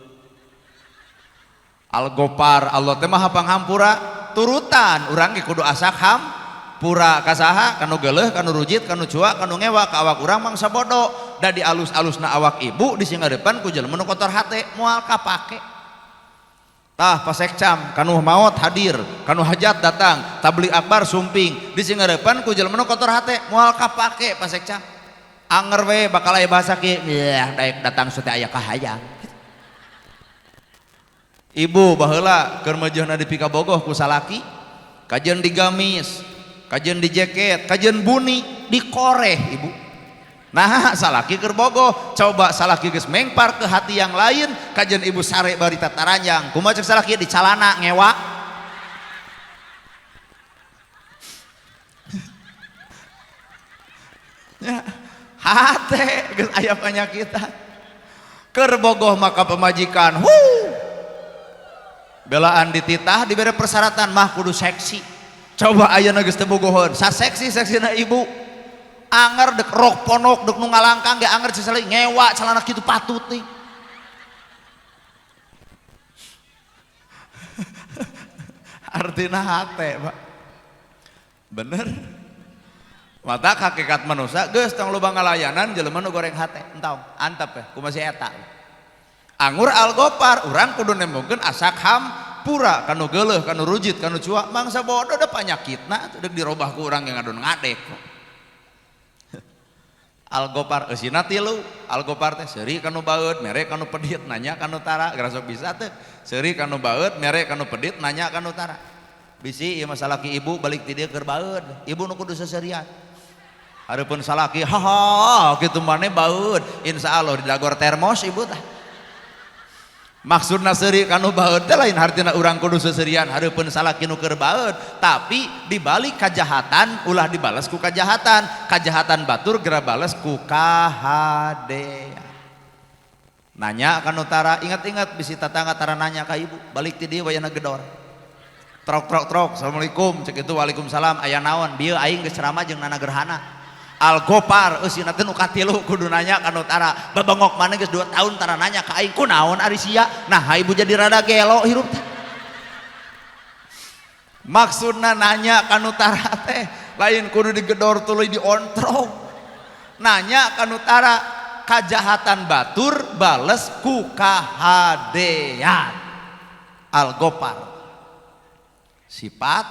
Al-Gopar Allah teh maha panghampura turutan urang ge kudu asak hampura ka saha kanu geuleuh kanu rujit kanu cuak kanu ngewa ka awak urang mangsa bodoh da di alus-alusna awak ibu di singgarepan ku jelema nu kotor hate moal kapake. Tah pasekcam kanu maot hadir kanu hajat datang tabligh akbar sumping di singgarepan ku jelema nu kotor hate moal kapake pasekcam. Anger we bakal aya bahasa kieu yah daek datang teh aya kahayang. Ibu baheula keur meujeuhna di pikabogoh ku salaki kajeun di gamis kajeun di jaket kajeun buni dikoreh ibu. Nah salaki keur bogoh coba salaki geus mengpar ke hati yang lain kajeun ibu sare bari tataranjang kumaha cek salaki di calana ngewa. Ya, hate geus aya panyakitan keur bogoh maka pemajikan hu belaan dititah diberi persyaratan mah kudu seksi. Coba ayeuna geus teu bogoheun saseksi seksina ibu anger dek rok ponok dek nu ngalangkang ge anger sesali ngewa celana kitu patut nih. Artina hate Pak. Bener. Mata hakikat manusia geus tong loba ngalayanan jelema nu goreng hate entong antep ya kumaha si eta. Angur al-Gopar urang kudu nembokeun asak hampura kanu geuleuh kanu rujit kanu cuak mangsa bodoh da panyakitna atuh deuk dirobah ku urang ge ngadon ngadek. Al-Gopar eusina tilu, Al-Gopar teh seuri kanu baeud, mere kanu pedit, nanya kanu tara, gerasok bisa teh. Seuri kanu baeud, mere kanu pedit, nanya kanu tara. Bisi ieu mah salaki ibu balik ti dieu keur baeud, ibu nu kudu seserian. Hareupeun salaki haha kitu maneh baeud, insyaallah didagor termos ibu tah. Maksudna seuri kanu baeud teh lain hartina urang kudu seserian hareupeun salaki nu keur baeud, tapi dibalik kajahatan ulah dibales ku kajahatan, kajahatan batur geura bales ku kahadean. Nanya kanu tara, ingat-ingat bisi tatangga tara nanya ka ibu, balik ti dieu wayahna gedor. Trok trok trok, assalamualaikum, cek itu waalaikumsalam, aya naon, bieu aing geus ceramah jeung Nana Gerhana. Al-Gopar eusina teh nu katilu kudu nanya ka nu tara, babengok maneh geus 2 tahun tara nanya ka aing kunaon ari sia, nah ibu jadi rada gelo hirup teh. Maksudna nanya ka nu tara teh lain kudu digedor tuluy diontrog. Nanya ka nu tara kajahatan batur bales ku kahadean. Al-Gopar. Sifat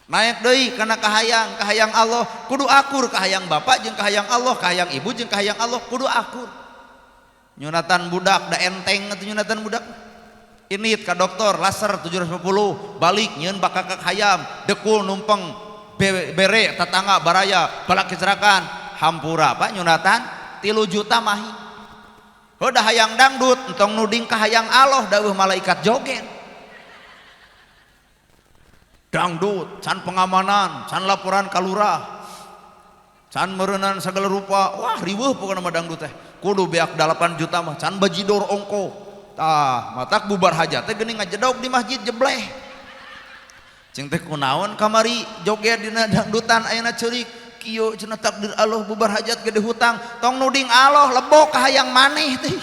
naik deui kana kahayang, kahayang Allah kudu akur, kahayang bapak jeung kahayang Allah, kahayang ibu jeung kahayang Allah kudu akur. Nyunatan budak da enteng atuh nyunatan budak. Init ka dokter laser 750 balik nyieun bakakak hayam dekul numpeng bere tetangga baraya balak kecerakan hampura pak nyunatan 3 juta mahi. Heuh da hayang dangdut entong nuding kahayang Allah dawuh malaikat joget. Dangdut can pengamanan can laporan ka lurah can meureunan segala rupa, wah riweuh pokona mah dangdut teh kudu beak 8 juta mah can bajidor ongko. Tah matak bubar hajat teh geuning ngajedog di masjid jebleh. Cing teh kunaon kamari joget dina dangdutan ayeuna ceurik kieu cenah takdir Allah bubar hajat gede hutang tong nuding Allah lebok kahayang maneh teh.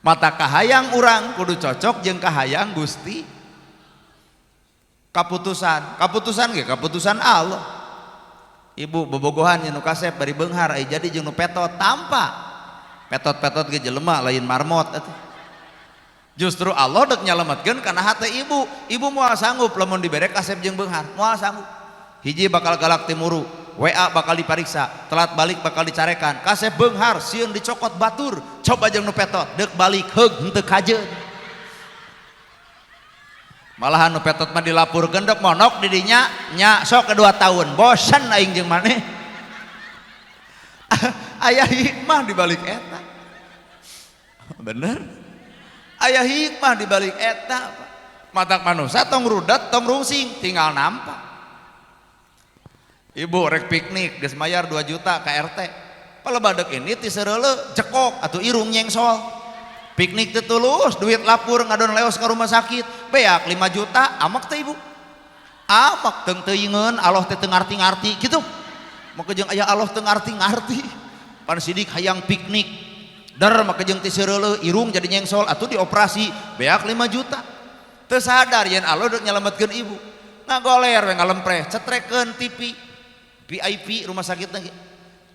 Mata kahayang urang kudu cocok jeung kahayang Gusti. Kaputusan, kaputusan ge kaputusan Allah. Ibu bobogohan nu kasep bari beunghar ai jadi jeung nu petot tampa. Petot-petot ge jelema lain marmot atuh. Justru Allah dek nyalametkeun kana hate ibu. Ibu moal sanggup lamun dibere kasep jeung beunghar, moal sanggup. Hiji bakal galak timuru, WA bakal dipariksa, telat balik bakal dicarekan. Kasep beunghar sieun dicokot batur, coba jeung nu petot dek balik heug henteu kajeun. Malahan nu petot mah dilapurkeun dek monok di dinya nya sok ke 2 tahun bosen aing jeung maneh. Aya hikmah di balik eta. Bener? Aya hikmah di balik eta. Matak manusia tong rudet tong rungsing tinggal nampak. Ibu rek piknik geus mayar 2 juta ka RT. Palebadek ini ti seureuleuh jekok atuh irung nyengsol. Piknik teu tulus, duit lapur ngadon leos ka rumah sakit, beak 5 juta, amak teh ibu. Amak teu teuingeun Allah teh teu ngarti-ngarti kitu. Maka jeung aya Allah teu ngarti-ngarti. Pan sidik hayang piknik. Der maka jeung ti seureuleuh irung jadi nyengsol atuh dioperasi, beak 5 juta. Teu sadar yen Allah deuk nyalametkeun ibu. Ngagoler we ngalempreh, cetrekeun TV VIP rumah sakit lagi.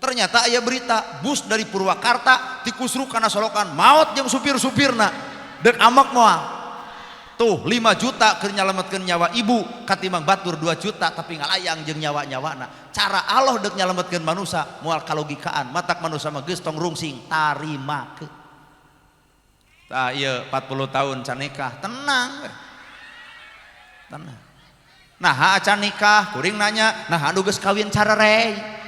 Ternyata aya berita bus dari Purwakarta tikusruk kana solokan maot jeung supir-supirna dek amak moal. Tuh 5 juta keur nyalametkeun nyawa ibu katimbang batur 2 juta tapi ngalayang jeung nyawa-nyawana. Cara Allah dek nyalametkeun manusia moal kalogikaan, matak manusia mah geus tong rungsing tarimakeun. Tah ieu 40 tahun can nikah, tenang we. Tenang. Nah acan nikah kuring nanya, nah anu geus kawin carerey.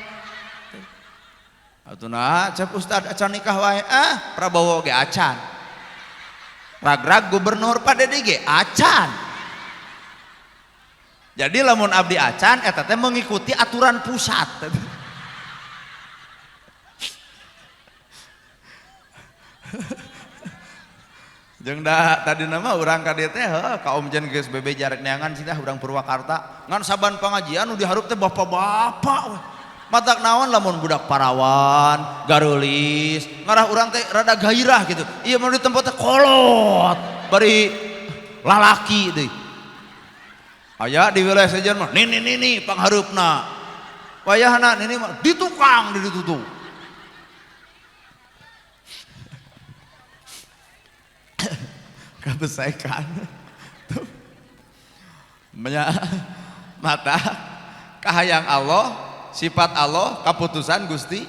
Atuh nah cek ustad acan nikah wae, ah Prabowo ge acan. Ragrag gubernur Pak Dedi ge acan. Jadi lamun abdi acan eta teh mengikuti aturan pusat. Jeung da tadi nama urang ka dieu teh heuh ka Om Jen geus bebe jarek neangan cenah urang Purwakarta. Ngan saban pangajian nu dihareup teh bapak-bapak we. Matak naon lamun budak parawan, gareulis, ngarah urang teh rada gairah gitu. Ieu mah di tempat teh kolot, bari lalaki deui. Aya di wilayah sejen mah nini nini panghareupna. Wayahna nini mah di tukang di ditutup. Kabesekan. Mata kahayang Allah, sifat Allah, kaputusan Gusti.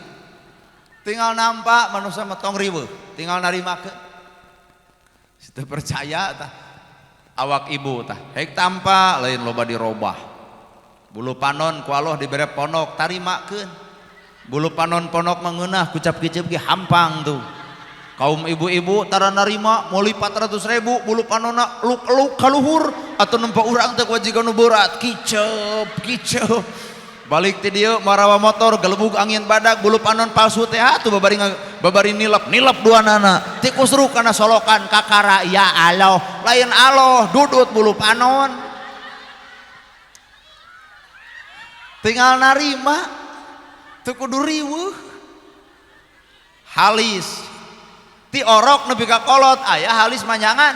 Tinggal nampak manusia mah tong riweuh, tinggal narimakeun. Situ percaya tah awak ibu tah, hek tampa lain loba dirobah. Bulu panon ku Allah dibere ponok tarimakeun. Bulu panon ponok mengeunah kucap-kicep ge hampang tuh. Kaum ibu-ibu tara narima meuli 400.000 bulu panonna luk-luk kaluhur atau nempo urang teh kewajiban nu berat kicep kicep. Balik ti dieu marawa motor gelebug angin badak bulu panon palsu teh atuh babari nilep nilep duanana tikusruk kana solokan kakara ya Allah lain Allah dudut bulu panon. Tinggal narima teu kudu riweuh. Halis ti orok nepi ka kolot aya halis manyangan.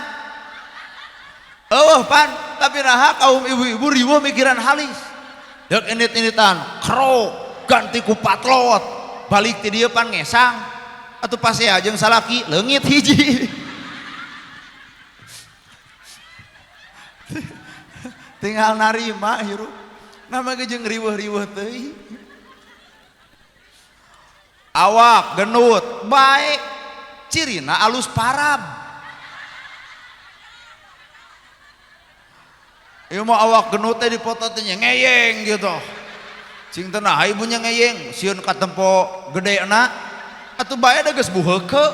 Eueuh pan, tapi naha kaum ibu-ibu riweuh mikiran halis. Deuk indit-inditan, kerok, ganti ku patlot, balik ti dieu pan ngesang. Atuh pasea jeung salaki leungit hiji. Tinggal narima hirup. Nama ge jeung riweuh-riweuh teuing. Awak genut baik cirina alus parab. Ieu mah awak genut teh dipoto teh ngeyeng gitu. Cing teh nah ibunya ngeyeng sieun katempo gedena atuh bae da geus buheukeuk.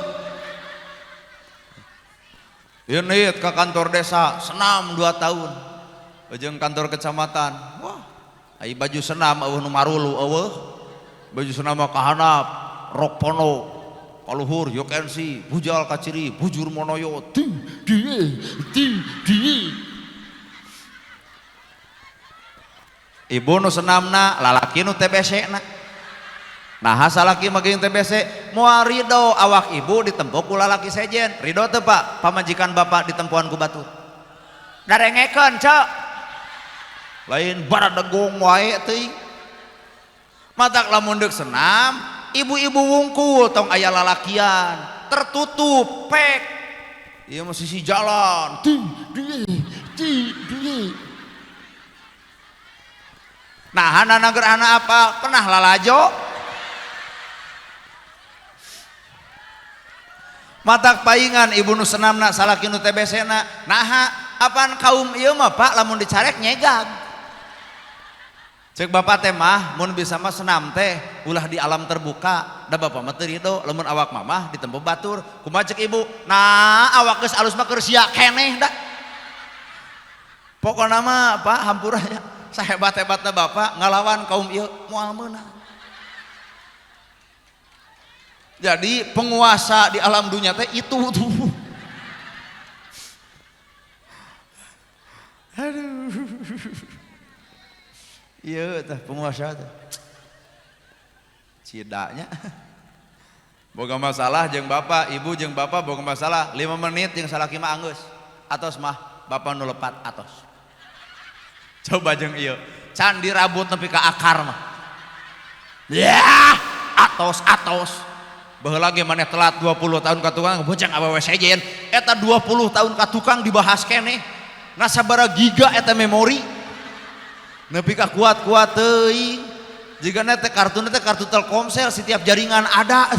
Ini ke kantor desa senam 2 tahun. Jeung kantor kecamatan. Wah, ai baju senam eueuh nu marulu eueuh. Baju senam mah kahanap, rok pono, kaluhur you can see, bujal kaciri, bujur monoyo, ti die ti die. Ibu nu senamna, lalaki nu TBC na. Nah, salaki mah geuning TBC, moal ridho awak ibu ditempo ku lalaki sejen. Ridho teu Pak, pamajikan bapak ditempoan ku batur. Darengekeun, Cok. Lain baradegong wae teuing. Matak lamun deuk senam, ibu-ibu wungkul tong aya lalakian, tertutup pek. Ieu mah sisi jalan. Ti die ti die. Nah, anak gerhana apa? Pernah lalajo? Matak paingan ibu nu senamna salaki nu TBC na. Naha, apaan kaum ieu mah Pak lamun dicarek nyegag. Cek bapak teh mah mun bisa mah senam teh ulah di alam terbuka, da bapak mah teu rido lamun awak mamah ditempo batur. Kumaha cek ibu? Nah, awak geus alus mah keur sia keneh da. Pokona mah Pak hampura nya sahebat-hebatna bapak ngalawan kaum ieu moal meunang. Jadi penguasa di alam dunia teh itu tuh. Aduh. Iya teh penguasa teh. Cidanya. Boga masalah jeung bapak, ibu jeung bapak boga masalah 5 menit jeung salaki mah anggeus. Atos mah bapak nu lepat atos. Coba jeung ieu, can dirabut nepi ka akar mah. Yah, atos atos. Baheula ge maneh telat 20 tahun ka tukang bocang awewe sejen. Eta 20 tahun ka tukang dibahas keneh. Nah sabaraha giga eta memori. Nepi ka kuat-kuat teuing. Jigana teh kartuna teh kartu Telkomsel setiap jaringan ada.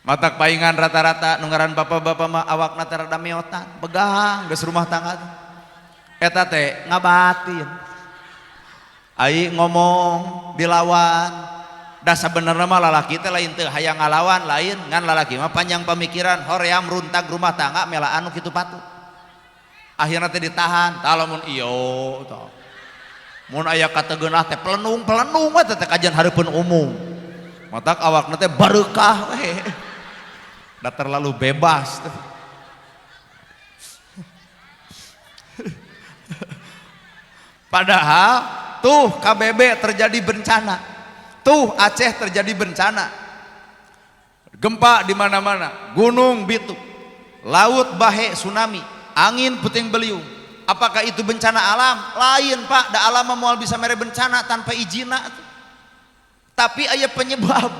Matak paingan rata-rata nu ngaran bapak-bapak mah awakna teh rada meotan, begang geus rumah tangga teh. Eta teh ngabatin. Ai ngomong dilawan. Da sabenerna mah lalaki teh lain teu hayang ngalawan lain ngan lalaki mah panjang pamikiran hoream runtag rumah tangga melaan nu kitu patut. Akhirna teh ditahan, tah lamun ieu tah. Mun aya kategeunah teh pelenung-pelenung we teh kajian hareupeun umum. Matak awakna teh bareukah we. Da terlalu bebas teh. Padahal tuh KBB terjadi bencana. Tuh Aceh terjadi bencana. Gempa di mana-mana, gunung bitu, laut bahe tsunami, angin puting beliung. Apakah itu bencana alam? Lain Pak, da alam mah moal bisa mere bencana tanpa izina. Tapi aya penyebab.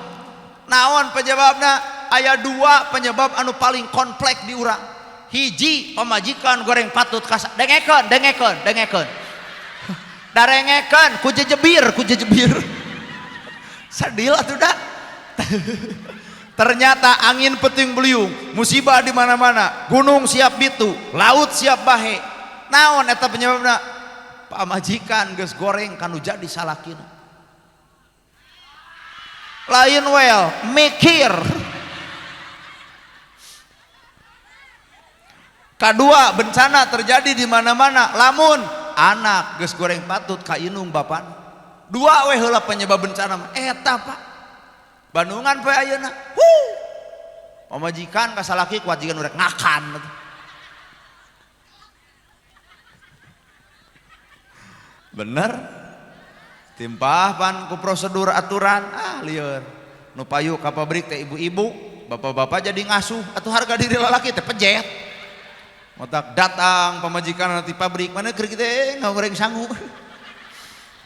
Naon penyebabna? Aya 2 penyebab anu paling komplek di urang. Hiji, pamajikan goreng patut kas dengekeun, dengekeun, dengekeun. Darengekeun ku jejebir, ku jejebir. Sadil atuh da. Ternyata angin puting beliung, musibah di mana-mana, gunung siap bitu, laut siap bahe. Naon eta penyebabna? Pamajikan geus goreng kanu jadi salakina. Lain well, mikir. Kadua, bencana terjadi di mana-mana. Lamun anak geus goreng patut ka indung bapana. 2 we heula penyebab bencana mah eta Pak. Bandungan poe ayeuna. Huh. Pamajikan ka salaki kuat jiga nu rek ngakan. Bener? Timpah pan ku prosedur aturan, ah lieur. Nu payu ka pabrik teh ibu-ibu, bapak-bapak jadi ngasuh atuh harga diri lalaki teh pejet. Otak datang pamajikan nanti pabrik mana keur kitu ngagoreng sangu.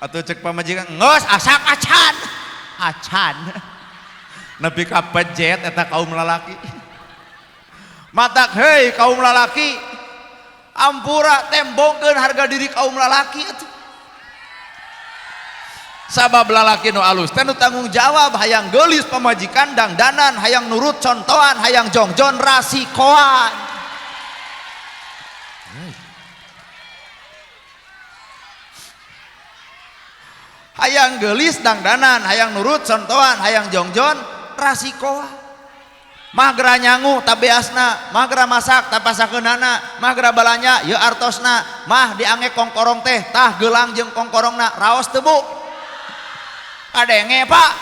Atau cek pamajikan ngos asak acan. Acan. Nepi ka pejet eta kaum lalaki. Matak hei kaum lalaki, ampura tembongkeun harga diri kaum lalaki atuh. Sabab lalaki nu alus teh nu tanggung jawab hayang geulis pamajikan dangdanan, hayang nurut contohan, hayang jongjon rasikoan. Hayang geulis dangdanan, hayang nurut contohan, hayang jongjon rasikoan. Magra nyangu tabeasna, magra masak tapasakeunana, magra balanya yeuh artosna, mah diange kongkorong teh tah geulang jeung kongkorongna raos teu bu. Kadenge Pak.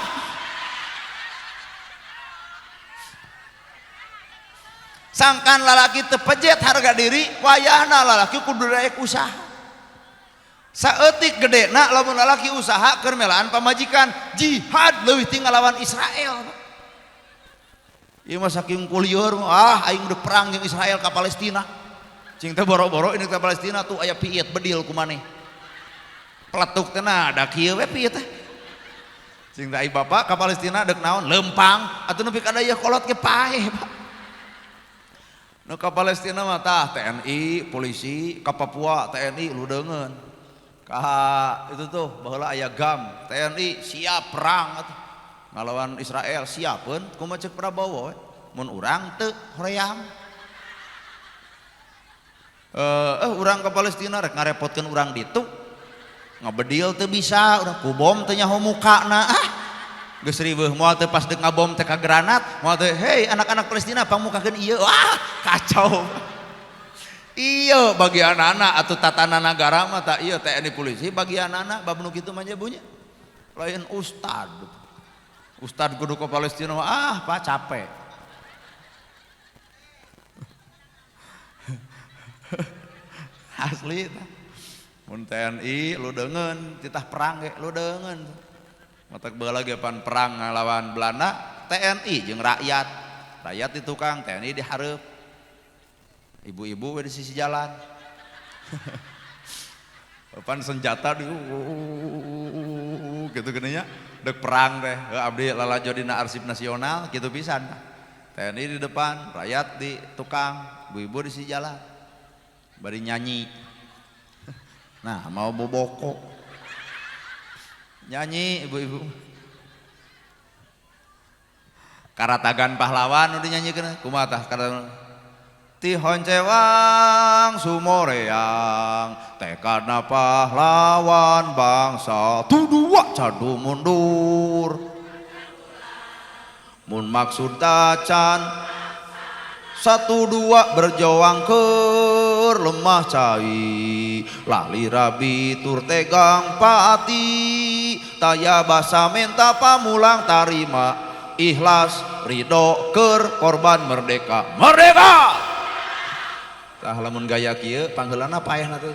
Sangkan lalaki teu pejet harga diri, wayahna lalaki kudu daek usaha. Saeutik gedena lamun lalaki usaha keur melaan pamajikan, jihad leuwih ti ngalawan Israel. Ieu mah saking kulieur, ah aing udah perang jeung Israel ka Palestina. Cing teh boro-boro ini ka Palestina tuh aya piit bedil ku maneh. Peletuk teh nah da kieu we piit teh. Cing teh ai bapak ka Palestina deuk naon? Lempang atuh nepi ka dayeuh kolot ge paeh, Pak. Nu ka Palestina mah tah TNI, polisi, ka Papua TNI ludeungeun. Ka itu tuh baheula aya GAM, TNI siap perang atuh. Ngalawan Israel siapeun kumaha ceuk Prabowo we. Mun urang teu hoream. Urang ka Palestina rek ngarepotkeun urang ditu. Ngabedil teu bisa, urang ku bom teu nyaho mukana. Ah. Geus riweuh moal teu pas deuk ngabom teh ka granat, moal teu hei anak-anak Palestina pangmukakeun ieu. Wah, kacau. Iya bagianana atuh tatanan nagara mah tak ieu TNI polisi bagianana bab nu kitu mah nya lain ustad. Ustad kudu ke Palestina ah Pak capek. Asli tah. Mun TNI lu deungeun titah perang ge lu deungeun. Matak baheula ge pan perang ngalawan Belanda TNI jeung rakyat. Rakyat di tukang, TNI di hareup. Ibu-ibu we di sisi jalan. Pan senjata di gitu geunya dek perang teh abdi lalajo dina arsip nasional kitu pisan. TNI di depan, rakyat di tukang, ibu-ibu di sisi jalan. Bari nyanyi. Nah, mau boboko. Nyanyi ibu-ibu. Karatagan pahlawan udah nyanyi kena kumaha tah karatagan. Ti honcewang sumoreang tekadna pahlawan bangsa tudua cadu mundur mun maksud tacan satu dua berjoang keur lemah cai lali rabi tur tegang pati taya basa menta pamulang tarima ikhlas ridho keur korban merdeka merdeka. Tah lamun gaya kieu pangheulana paehna teh.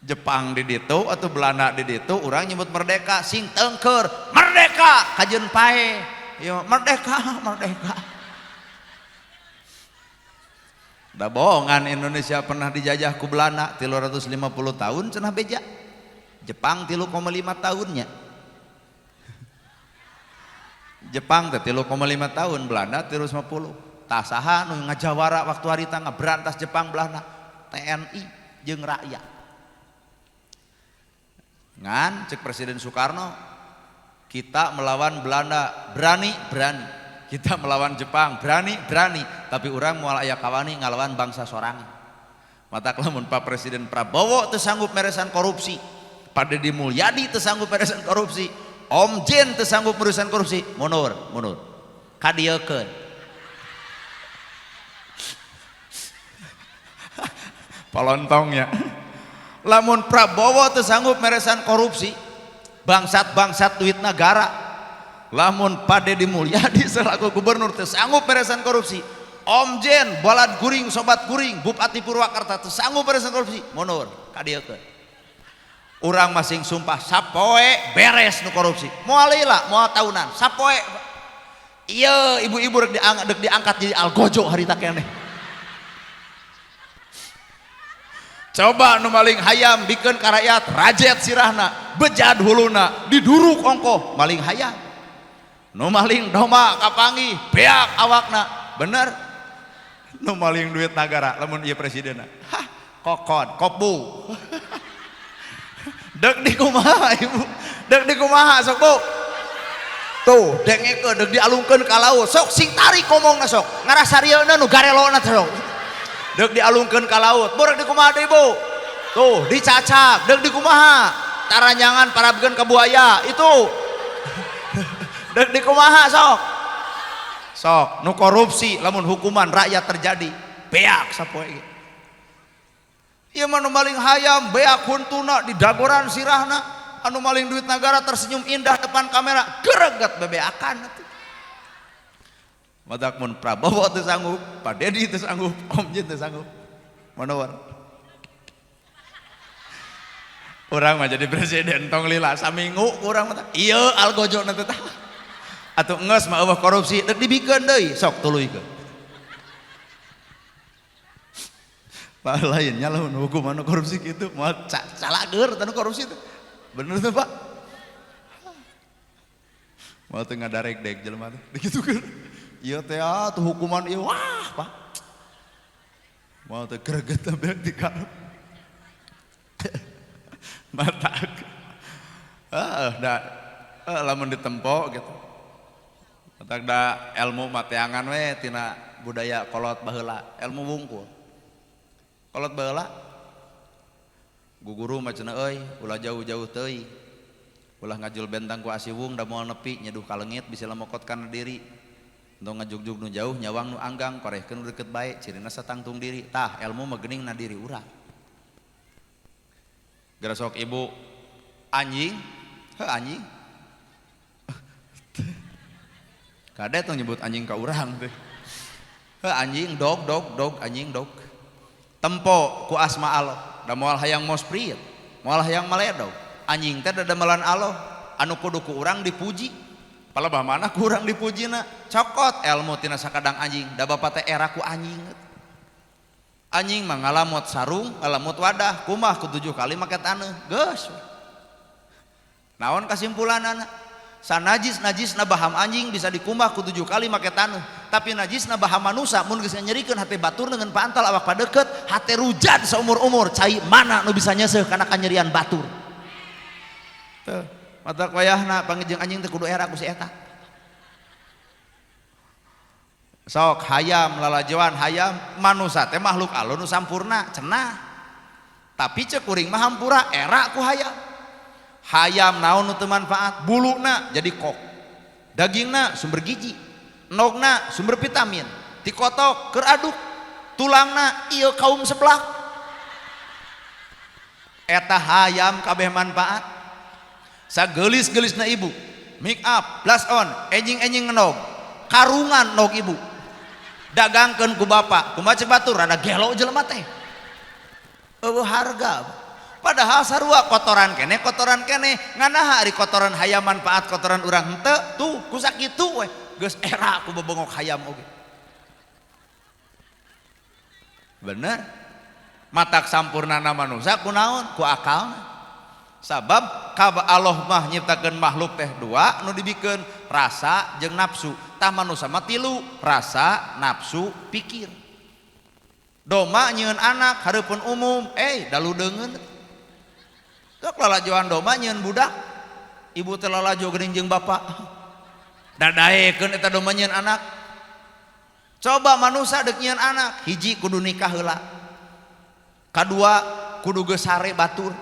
Jepang di ditu atau Belanda di ditu urang nyebut merdeka sing teungkeur merdeka kajeun paeh. Ieu merdeka merdeka. Da bohongan Indonesia pernah dijajah ku Belanda 350 tahun cenah beja. Jepang 3,5 tahunnya. Jepang teh 3,5 tahun, Belanda 350. Tasaha nu ngajawara waktu harita ngaberantas Jepang Belanda TNI jeung rakyat. Ngan cek Presiden Soekarno, kita melawan Belanda berani berani, kita melawan Jepang berani berani, tapi urang moal aya kawani ngalawan bangsa sorangan. Matak lamun Pak Presiden Prabowo teu sanggup meresan korupsi, Pak Dedi Mulyadi teu sanggup meresan korupsi, Om Jen teu sanggup meresan korupsi, mundur mundur kadieukeun. Palontongnya. Lamun Prabowo teu sanggup meresan korupsi, bangsat-bangsat duit negara. Lamun Pak Dedi Mulyadi selaku gubernur teu sanggup meresan korupsi, Om Jen, balad guring, sobat guring, Bupati Purwakarta teu sanggup meresan korupsi, mundur kadieukeun. Urang masing sumpah sapoe beres nu korupsi. Moal lila, moal tahunan, sapoe. Ieu ibu-ibu rek diangkat jadi algojo harita keneh. Coba nu maling hayam bikeun ka rakyat rajet sirahna, bejad huluna, diduruk ongkoh maling hayam. Nu maling domba kapanggih beak awakna, bener. Nu maling duit nagara lamun ieu presidenna. Hah, kokon, kopu. Dek di kumaha ibu? Dek di kumaha sok bu? Tuh, dengekeun dek dialungkeun ka laut. Sok sing tarik ngomongna sok. Ngarasarieuna nu garelona sok. Dek dialungkeun ka laut. Borek di kumaha deui bu? Tuh, dicacak. Dek di kumaha? Taranjangan parabkeun ka buaya. Itu. Dek di kumaha sok? Sok, nu korupsi lamun hukuman rakyat terjadi, beak sapoe ge. Ieu mah nu maling hayam beak huntuna di dagoran sirahna, anu maling duit nagara tersenyum indah depan kamera, gereget bebeakan atuh. Matak mun Prabowo teu sanggup, Pak Dedi teu sanggup, Om Jin teu sanggup. Manawar. Urang mah jadi presiden tong lila saminggu urang mah. Ieu algojona teh tah. Atuh geus mah eueuh korupsi deuk dibikeun deui, sok tuluykeun. Pak lainnya lamun hukuman korupsi gitu moal calageur tanu korupsi teh. Bener tuh Pak? Moal teu ngadarek-dek jelema teh. Digitukeun. Ieu teh atuh hukuman ieu wah Pak. Moal teu greget beak di karep. Matak. Heeh, da lamun ditempo gitu. Matak da ilmu mateangan we tina budaya kolot baheula, ilmu wungkul. Kolot baheula guguru mah cenah euy, ulah jauh-jauh teuing. Ulah ngajul bentang ku asiwung da moal nepi nyeduh kaleungit bisa lemokot kana diri. Entong ngajugjug nu jauh nyawang nu anggang korehkeun nu deukeut bae cirina satangtung diri. Tah ilmu mah geuning na diri urang. Geura sok ibu anjing, heuh anjing. Kade tong nyebut anjing ka urang teh. Heuh anjing dog dog dog anjing dog. Tempo ku asma Allah, da moal hayang mosprit, moal hayang maledog. Anjing teh dadamelan Allah, anu kudu ku urang dipuji. Palebah mana ku urang dipujina? Cokot ilmu tina sakadang anjing, da bapa teh era ku anjing. Anjing mah ngalamot sarung, ngalamot wadah, kumah ku 7 kali make taneuh. Geus. Naon kasimpulanana? Sanajis-najisna baham anjing bisa dikumbah ku 7 kali make taneuh. Tapi najisna baham manusa mun geus nyerikeun hate batur dengan pantal awak padeket, hate rujad seumur-umur, cai mana nu bisa nyeuseuh kana kanyerian batur. Teu, matak wayahna pangejeng anjing teh kudu era ku si eta. Sok hayam lalajoan hayam manusa teh makhluk alus nu sampurna cenah. Tapi ceuk kuring mah hampura era ku hayam. Hayam naon nu teu manfaat, buluna jadi kok, dagingna sumber gizi, endogna sumber vitamin, tikotok keur aduk, tulangna ieu kaum seblak. Eta hayam kabeh manfaat. Sageulis-geulisna ibu, make up, blush on, enjing-enjing endog, karungan endog ibu. Dagangkeun ku bapak, kumaha ceuk batur rada gelo jelema teh. Eueuh harga. Padahal sarua kotoran kene nganaha ari kotoran hayam manfaat kotoran urang henteu tuh ku sakitu we geus era ku bebongok hayam oge. Bener? Matak sampurnana manusia ku naon? Ku akalna. Sabab Allah mah nyiptakeun makhluk teh dua nu dibikeun rasa jeung nafsu. Tah manusia mah tilu, rasa, nafsu, pikir. Doma nyieun anak hareupeun umum, dalu deungeun. Sok lalajoan doma nyieun budak, ibu teh lalajo geuning jeung bapak. Dadaekeun eta doma nyieun anak. Coba manusia deuk nyieun anak, hiji kudu nikah heula. Kadua kudu geus sare batur.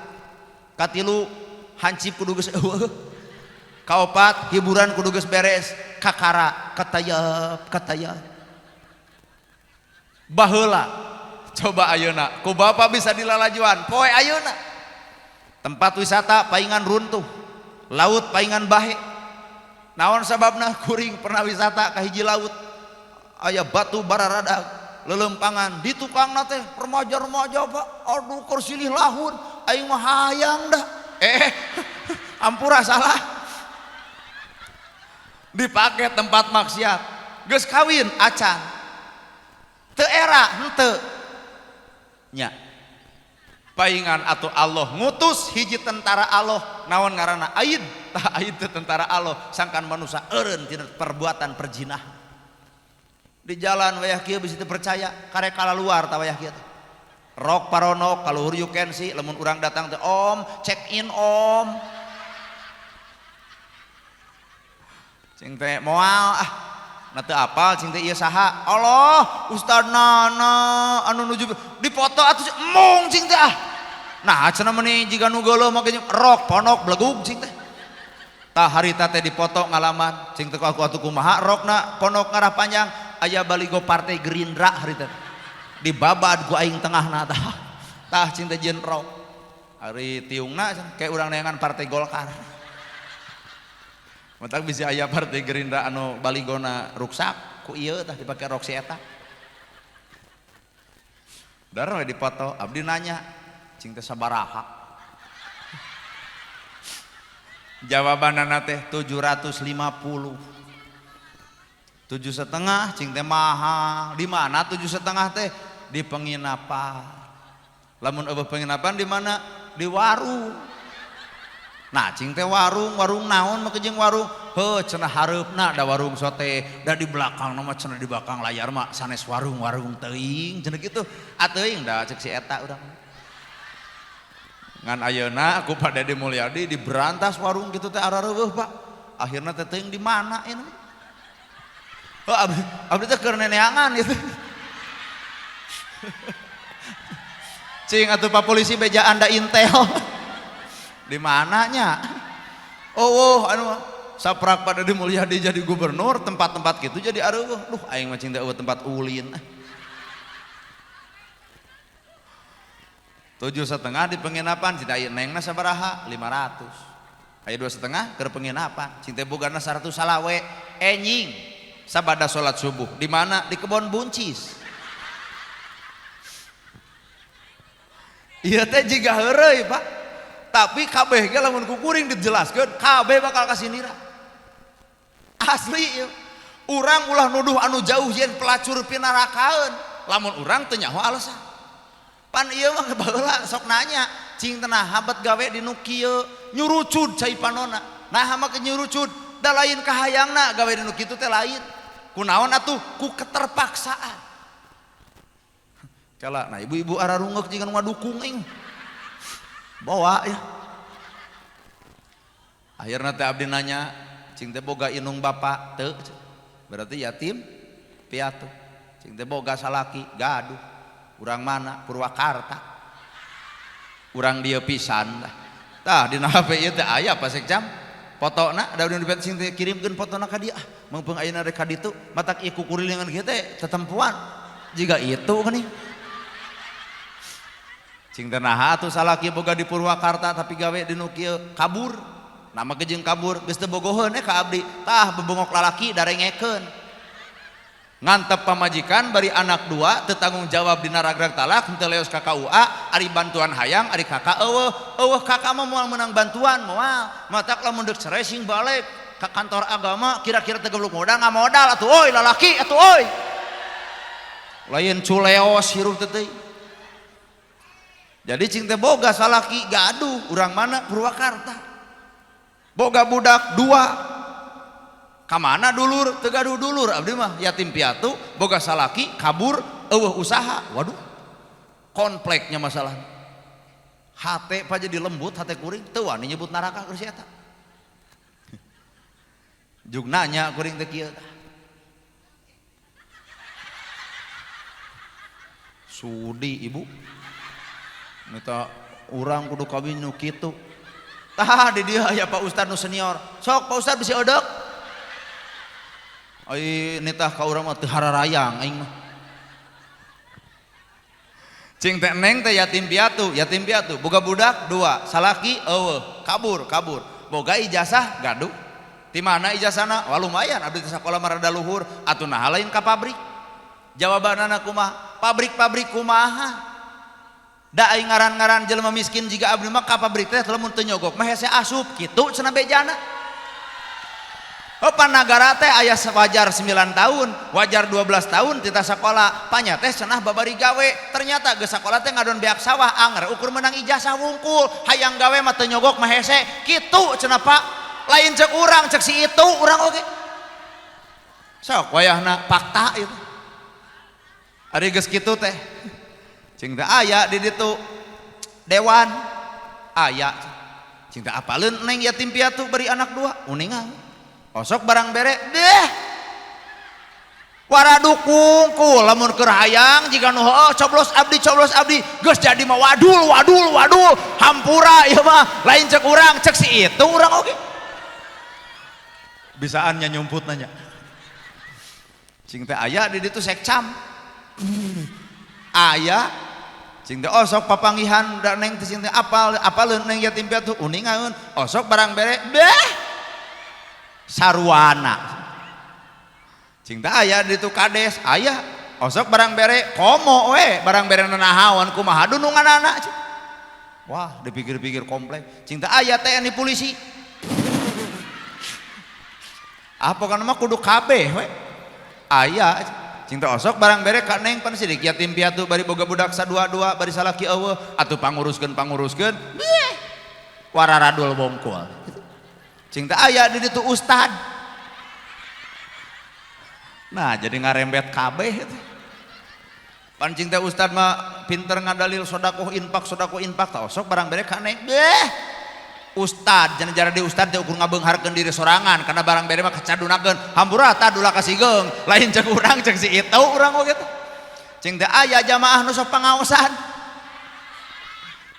Katilu hancip kudu geus eueuh. Kaopat hiburan kudu geus beres, kakara katayap katayap. Baheula coba ayeuna ku bapak bisa dilalajuan poe ayeuna. Tempat wisata paingan runtuh, laut paingan bahe. Naon sababna kuring pernah wisata ka hiji laut, aya batu bararadag, lelempangan di tukangna teh remaja-remaja Pak, aduh keur silih lahun, aing mah hayang dah. Ampura salah. Dipake tempat maksiat. Geus kawin acan. Teu era henteu. Nya. Paingan atau Allah ngutus hiji tentara Allah naon ngaranna aid. Tah aid teh tentara Allah sangkan manusia eureun tina perbuatan perzinahan. Di jalan wayah kieu bisi teu percaya karek kalaluar tah wayah kieu teh. Rok paronok kaluhur you can see lamun urang datang teh om check in om. Cing teh moal ah na teu apal cing teh ieu saha? Allah Ustaz Nana anu nuju dipoto atuh emong cing teh ah. Nah cenah meuni jiga nu geuleuh make rok ponok blegug cing teh. Tah harita teh dipoto ngalaman cing teh aku atuh kumaha rokna ponok ngarah panjang aya baligo partai Gerindra harita. Dibabad ku aing tengahna tah. Tah cing teh jeung rok. Ari tiungna kayak urang neangan partai Golkar. Matak bisi aya partai Gerindra anu baligona ruksak ku ieu tah dipake rok si eta. Dar we dipoto abdi nanya cing teh sabaraha? Jawabanana teh 750. 7,5 cing teh mahal. Di mana 7,5 teh? Di penginapan. Lamun eueuh penginapan di mana? Di warung. Nah cing teh warung, warung naon make jeung warung? Heuh cenah hareupna da warung sote, da di belakang mah cenah di belakang layar mah sanes warung-warung teuing cenah kitu. Ah teuing da cek si eta urang. Ngan ayeuna aku Pak Dedi Mulyadi diberantas warung kitu teh arareueuh Pak. Akhirna teh teuing di mana ini? Oh abdi teh keur neneangan gitu. Cing atuh Pak polisi beja anda intel. Di mananya? Oh, anu saprak Pak Dedi Mulyadi jadi gubernur, tempat-tempat gitu jadi areueuh. Duh aing mah cing teh eueuh tempat ulin. 7,5 di penginapan, cing teh nengna sabaraha? 500. Aya 2,5 keur penginapan, cing teh bogana 100 salawe enjing sabada salat subuh. Di mana? Di kebon buncis. Ieu teh jiga heureuy, Pak. Tapi kabeh ge lamun ku kuring dijelaskeun, kabeh bakal kasinira. Asli ieu. Urang ulah nuduh anu jauh yen pelacur pinarakaeun. Lamun urang teu nyaho alasan. Pan ieu mah baheula sok nanya, cing teh naha bet gawe di nu kieu, nyurucud cai panona. Naha make nyurucud, da lain kahayangna gawe di nu kitu teh lain. Kunaon atuh? Ku keterpaksaan. Kala nah ibu-ibu ararungeuk jeung ngadukung aing. Bawa ya. Akhirna teh abdi nanya, cing teh boga inung bapak teu? Berarti yatim piatu. Cing teh boga salaki gaduh. Urang mana? Purwakarta. Urang dieu pisan tah. Tah dina HP ieu teh aya Pak Sekjam. Fotona da udah cing teh kirimkeun fotona ka dieu. Ah, meungpeung ayeuna rek ka ditu, matak ieu kukurilingan kieu teh tetempuan. Jiga itu geuning. Cing teh naha atuh salaki boga di Purwakarta tapi gawe di nu kieu kabur. Nama ge jeung kabur geus teu bogoheun ka abdi. Tah bebongok lalaki darengekeun. Ngantep pamajikan bari anak dua teu tanggung jawab dina ragrag talak henteu leos ka KUA ari bantuan hayang ari kakak eueuh eueuh kakak mah moal meunang bantuan moal matak lamun deuk cerai sing balik ka kantor agama kira-kira teu gebluk modal ngamodal atuh euy lalaki atuh euy lain culeos hirup teh teuing. Jadi cing teh boga salaki gaduh urang mana Purwakarta boga budak dua kamana dulur teu gaduh dulur abdi mah yatim piatu boga salaki kabur eueuh usaha waduh konfliknya masalah hate pa jadi lembut hate kuring teu wani nyebut neraka keur si eta jug nanya kuring teh kieu tah sudi ibu minta urang kudu kawin nu kitu tah di dieu aya Pak Ustad nu senior sok Pak Ustad bisi eudek ai nitah ka urang mah teu hararayang aing mah. Cing teh neng teh yatim piatu, boga budak dua, salaki eueuh, kabur, kabur. Boga ijazah gaduh. Ti mana ijazahna? Wah lumayan abdi teh sakola mah rada luhur, atuh naha lain ka pabrik. Jawabanana kumaha? Pabrik-pabrik kumaha? Da aing ngaran-ngaran jelema miskin jiga abdi mah ka pabrik teh lamun teu nyogok mah hese asup kitu cenah bejana. Pan nagara teh aya wajar 9 tahun, wajar 12 tahun tita sekolah, panya teh cenah babari gawe, ternyata geus sakola teh ngadon beak sawah anger ukur menang ijazah wungkul, hayang gawe mah teu nyogok mah hese, kitu cenah Pak. Lain cek urang, cek si itu urang oge. Sok wayahna fakta itu. Ari geus kitu teh. Cing teh aya di ditu dewan aya. Cing teh apaleun neng yatim piatu beri anak dua, uningan. Osok barang bere deh waradukung ku lamun keur hayang jiga nu heueuh coblos abdi geus jadi mah wadul wadul wadul hampura ieu mah lain cek urang cek si itu urang oge bisaan nya nyumput nanya cing teh aya di ditu sekcam aya cing teh osok papanggihan da neng teh cing teh apal apaleun neng yatim piatu uningaeun osok barang bere deh sarwana cing teh aya di ditu kades aya osok barang bere komo we barang bere nanahaon kumaha dununganana wah dipikir-pikir komplek cing teh aya TNI polisi apa kana mah kudu kabeh we aya cing teh osok barang bere ka neng pan sidik yatim piatu bari boga budak sadua-dua bari salaki eueuh atuh panguruskeun wararadul bongkol cing teh aya di ditu ustad. Nah jadi ngarembet kabeh itu. Pan cing teh ustad mah pinter ngadalil sodakoh infak tah osok barang bere ka neng deh. Ustad jangan jara di ustad teh ukur ngabeungharkeun diri sorangan karena barang bere mah kacadunakeun hampura tah dula kasigeung lain cek urang cek si itu urang oge teh. Cing teh aya jamaah nu sok pangaosan.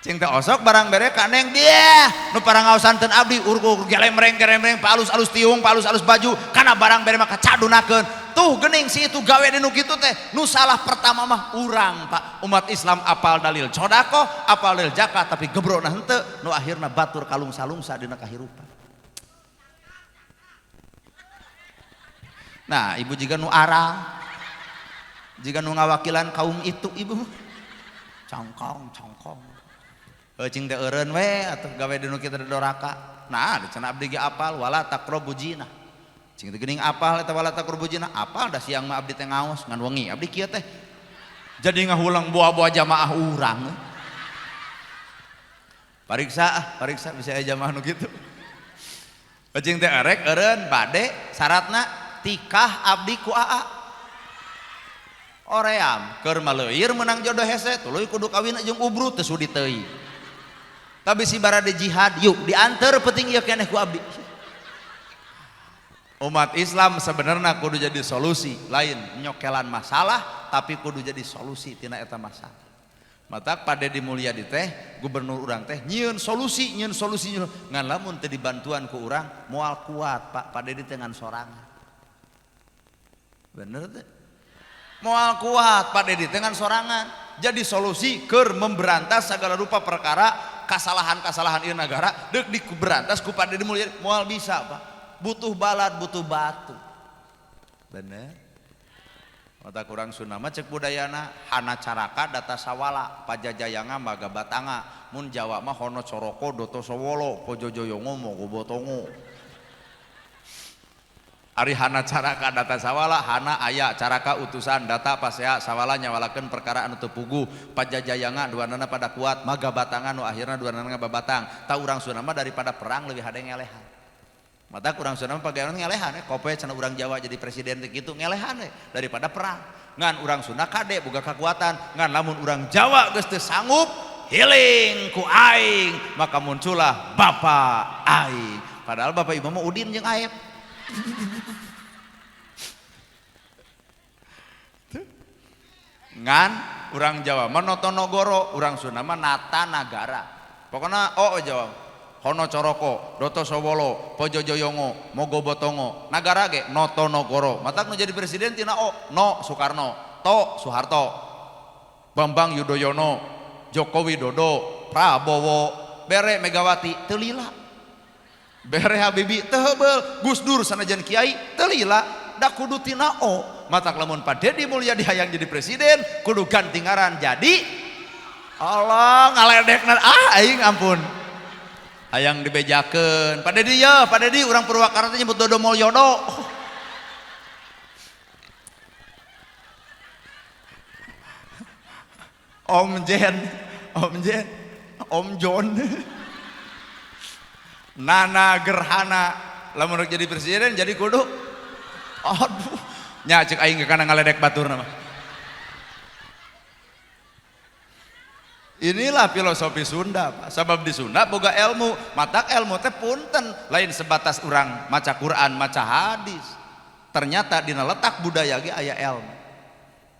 Cing teh osok barang bere ka neng dia nu parangaosan teun abdi ukur gelemreng-gelemreng palus-alus tiung palus-alus baju kana barang bere mah kacadunakeun tuh geuning si itu gawe di nu kitu teh nu salah pertama mah urang Pak umat Islam apal dalil sodakoh apal dalil zakat tapi gebrona henteu nu akhirna batur kalungsa-lungsa dina kahirupan. Nah ibu jiga nu arang jiga nu ngawakilan kaum itu ibu congkong congkong cing teh eureun we atuh gawe di nu kitu doraka. Nah cenah abdi ge apal wala taqrabu zina. Cing teh geuning apal eta wala taqrabu zina apal da siang mah abdi teh ngaos ngan wengi abdi kieu teh. Jadi ngahulang buah-buah jamaah urang. Pariksa ah, pariksa bisa aya jamaah nu kitu. Cing teh erek eureun bade syaratna tikah abdi ku aa. Oream keur maleuir meunang jodoh hese tuluy kudu kawin jeung ubrut teu sudi teuing. Tapi si barade jihad yuk diantar penting ieu keneh ku abdi. Umat Islam sebenarnya kudu jadi solusi, lain nyokelan masalah tapi kudu jadi solusi tina eta masalah. Matak Pak Dedi Mulyadi teh gubernur urang teh nyieun solusi ngan lamun teu dibantuan ku urang moal kuat Pak Pak Dedi teh ngan sorangan. Bener teh? Moal kuat Pak Dedi teh ngan sorangan. Jadi solusi keur memberantas segala rupa perkara kesalahan-kesalahan ieu nagara deuk diberantas ku Pak Dedi Mulyadi moal bisa Pak. Butuh balad, butuh batu. Bener? Mata kurang Sunda mah cek budayana hana caraka data sawala pajajayanga maga batanga mun Jawa mah hono coroko doto sowolo pojojoyongo mogo botongo. Ari hana caraka data sawala hana aya caraka utusan data pasea sawala nyawalakeun perkara anu teu puguh pajajayanga duanana pada kuat maga batangan nu akhirna duanana ngababatang ta urang Sunda mah daripada perang leuwih hade ngelehan. Mata kurang Sunda mah pagawean ngelehan kope cenah urang Jawa jadi presiden teh kitu ngelehan we daripada perang. Ngan urang Sunda kade boga kekuatan ngan lamun urang Jawa geus teu sanggup healing ku aing maka muncullah bapak aing. Padahal bapak ibu mah Udin jeung Aep. Ngan urang Jawa mah Notonogoro, urang Sunda mah Nata Nagara. Pokona oh Jawa Hono Coroko, Doto Sowolo, Pojojoyongo, Mogo Botongo, Nagara ge Notonogoro. Matak nu jadi presiden tina o, No Soekarno, To Soeharto, Bambang Yudhoyono, Joko Widodo, Prabowo, bere Megawati teu lila. Bere Habibie teu heubeul, Gus Dur sanajan kiai teu lila, da kudu tina o. Matak lamun Pak Dedi Mulyadi hayang jadi presiden, kudu ganti ngaran jadi Allah ngaledekna ah aing ampun. Hayang dibejakeun. Pak Dedi ya, Pak Dedi urang Purwakarta nyebut Dodo Mulyono. Om Jen, Om Jen, Om John. Nana Gerhana, lamun rek jadi presiden jadi kudu. Aduh, nya cek aing kana ngaledek baturna mah. Inilah filosofi Sunda, Pak. Sabab di Sunda boga ilmu, matak ilmu teh punten lain sebatas urang maca Quran, maca hadis. Ternyata dina letak budaya ge aya ilmu.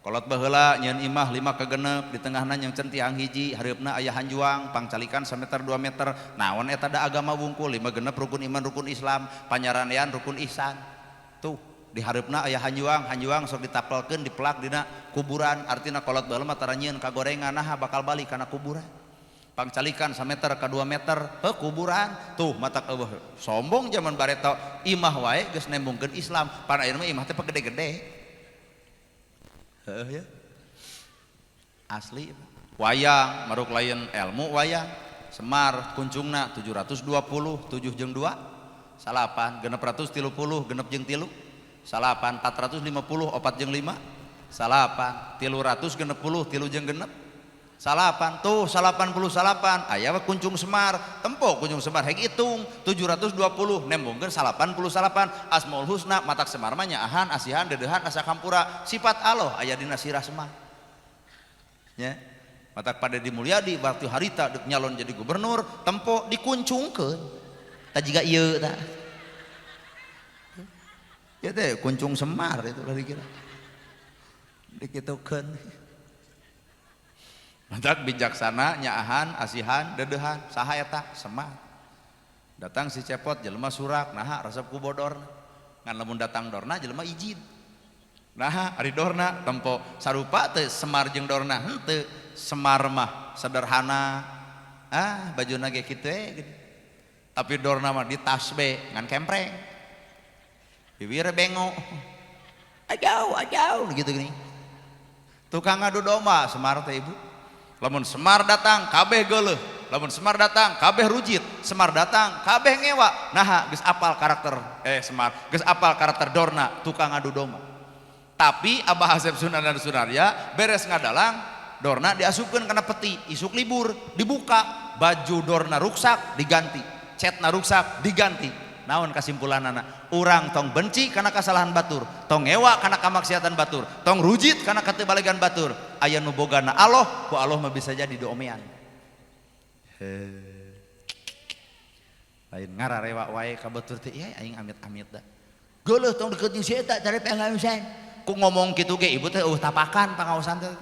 Kolot baheula nyeun imah 5 kagenep, di tengahna yang centiang hiji, hareupna aya hanjuang, pangcalikan sameter 2 meter. Naon eta da agama wungkul, 5 genep rukun iman, rukun Islam, panyaranean rukun ihsan. Tuh, di hareupna aya hanjuang, hanjuang sok ditapelkeun dipelak dina kuburan, artina kolot baheula mah tara nyieun kagorengan, naha bakal balik kana kuburan. Pangcalikan sameter ka 2 meter, heuh kuburan. Tuh matak eueuh sombong zaman bareto, imah wae geus nembongkeun Islam, pan ayeuna mah imah teh pagede-gede. Heuh ya. Asli wayang maruk lain ilmu wayang. Semar kuncungna 720, 7 jeung 2, salapan, 630, genep jeung 3, salapan, 450, opat jeung 5, salapan, 360, 3 jeung genep, salapan, tuh 89, aya we kuncung Semar, tempo kuncung Semar heg hitung 720, nembongkeun 89, Asmaul Husna matak Semar mah nyaahan, asihan, deudeuhan, asa kampura, sifat Allah aya dina sirah Semar. Nya, matak Pak Dedi Mulyadi waktu harita deuk nyalon jadi gubernur, tempo dikuncungkeun. Tah jiga ieu tah. Ya teh kuncung Semar itu lah dikira. Dikitukeun. Matak bijaksana, nyaahan, asihan, deudeuhan, saha eta? Semar. Datang si Cepot jelema surak, naha resep ku bodorna. Ngan lamun datang dorna jelema izin. Naha ari dorna tempo sarupa teh Semar jeung dorna henteu. Semar mah sederhana. Ah, bajuna ge kitu we gitu. Tapi dorna mah ditasbe ngan kempreng. Bibir bengo. Ajau, ajau gitu gini. Tukang ngadu domba Semar teh ibu. Lamun Semar datang kabeh geuleuh, lamun Semar datang kabeh rujit, Semar datang kabeh ngewa. Naha geus apal karakter Semar, geus apal karakter dorna tukang ngadu domba. Tapi Abah Asep Sunan Sunarya beres ngadalang dorna diasupkeun kana peti, isuk libur dibuka, baju dorna ruksak diganti, catna ruksak diganti. Naon kesimpulanana? Urang tong benci kana kasalahan batur, tong ngewa kana kamaksiatan batur, tong rujit kana katebalegan batur. Aya nu bogana Allah, ku Allah mah bisa jadi diomean. Lain ngararewa wae ka batur teh, ieu aing amit-amit da. Geuleuh tong deket jeung si eta cari pangaosan. Ku ngomong kitu ge ibu teh eueuh tapakan pangaosan teh.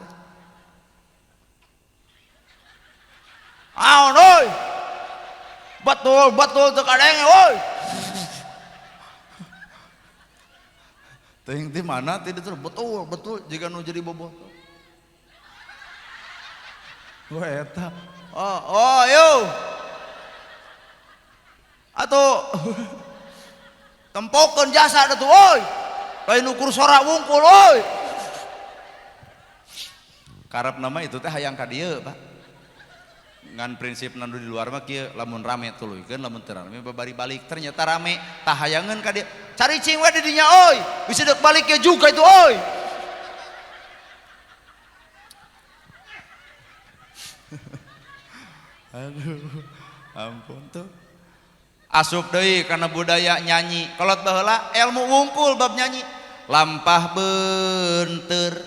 Aon euy. Betul, betul teu kadenge euy. Teuing ti mana ti ditur betul, betul jiga nu jadi bobotoh. Wah eta. Oh, oh yo. Atuh tempokeun jasa atuh euy. Lain ukur sora wungkul euy. Karep nama itu teh hayang ka dieu, Pak. Ngan prinsip nu di luar mah kieu, lamun rame tuluykeun, lamun teu rame babari balik. Ternyata rame, tah hayangeun ka dieu. Cari cing we di dinya euy. Bisa deuk balik ke juga itu euy. Aduh, ampun tuh. Asup deui kana budaya nyanyi. Kolot baheula ilmu wungkul bab nyanyi. Lampah beunteur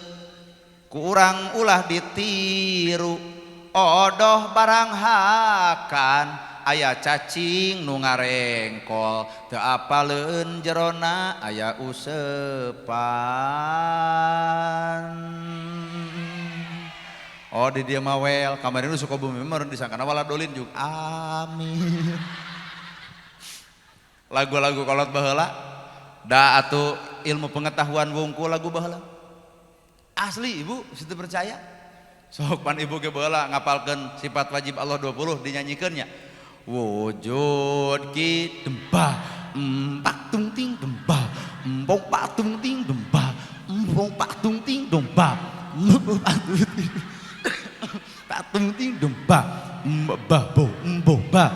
ku urang ulah ditiru. Odoh barang hakan aya cacing nu ngarengkol teu apaleun jerona aya usepan. Oh di dieu mah wel kamari nu Sukabumi mah disangkana waladolin juga. Amin. Lagu-lagu kolot baheula da atuh ilmu pengetahuan wungkul lagu baheula. Asli ibu situ percaya. Sok pan ibu ge baheula ngapalkeun sifat wajib Allah 20 dinyanyikeun nya. Wujud ki dembah empak tung ting dembah empong pak tung ting dembah empong pak tung ting domba pak tung ting domba mbah bo mbo ba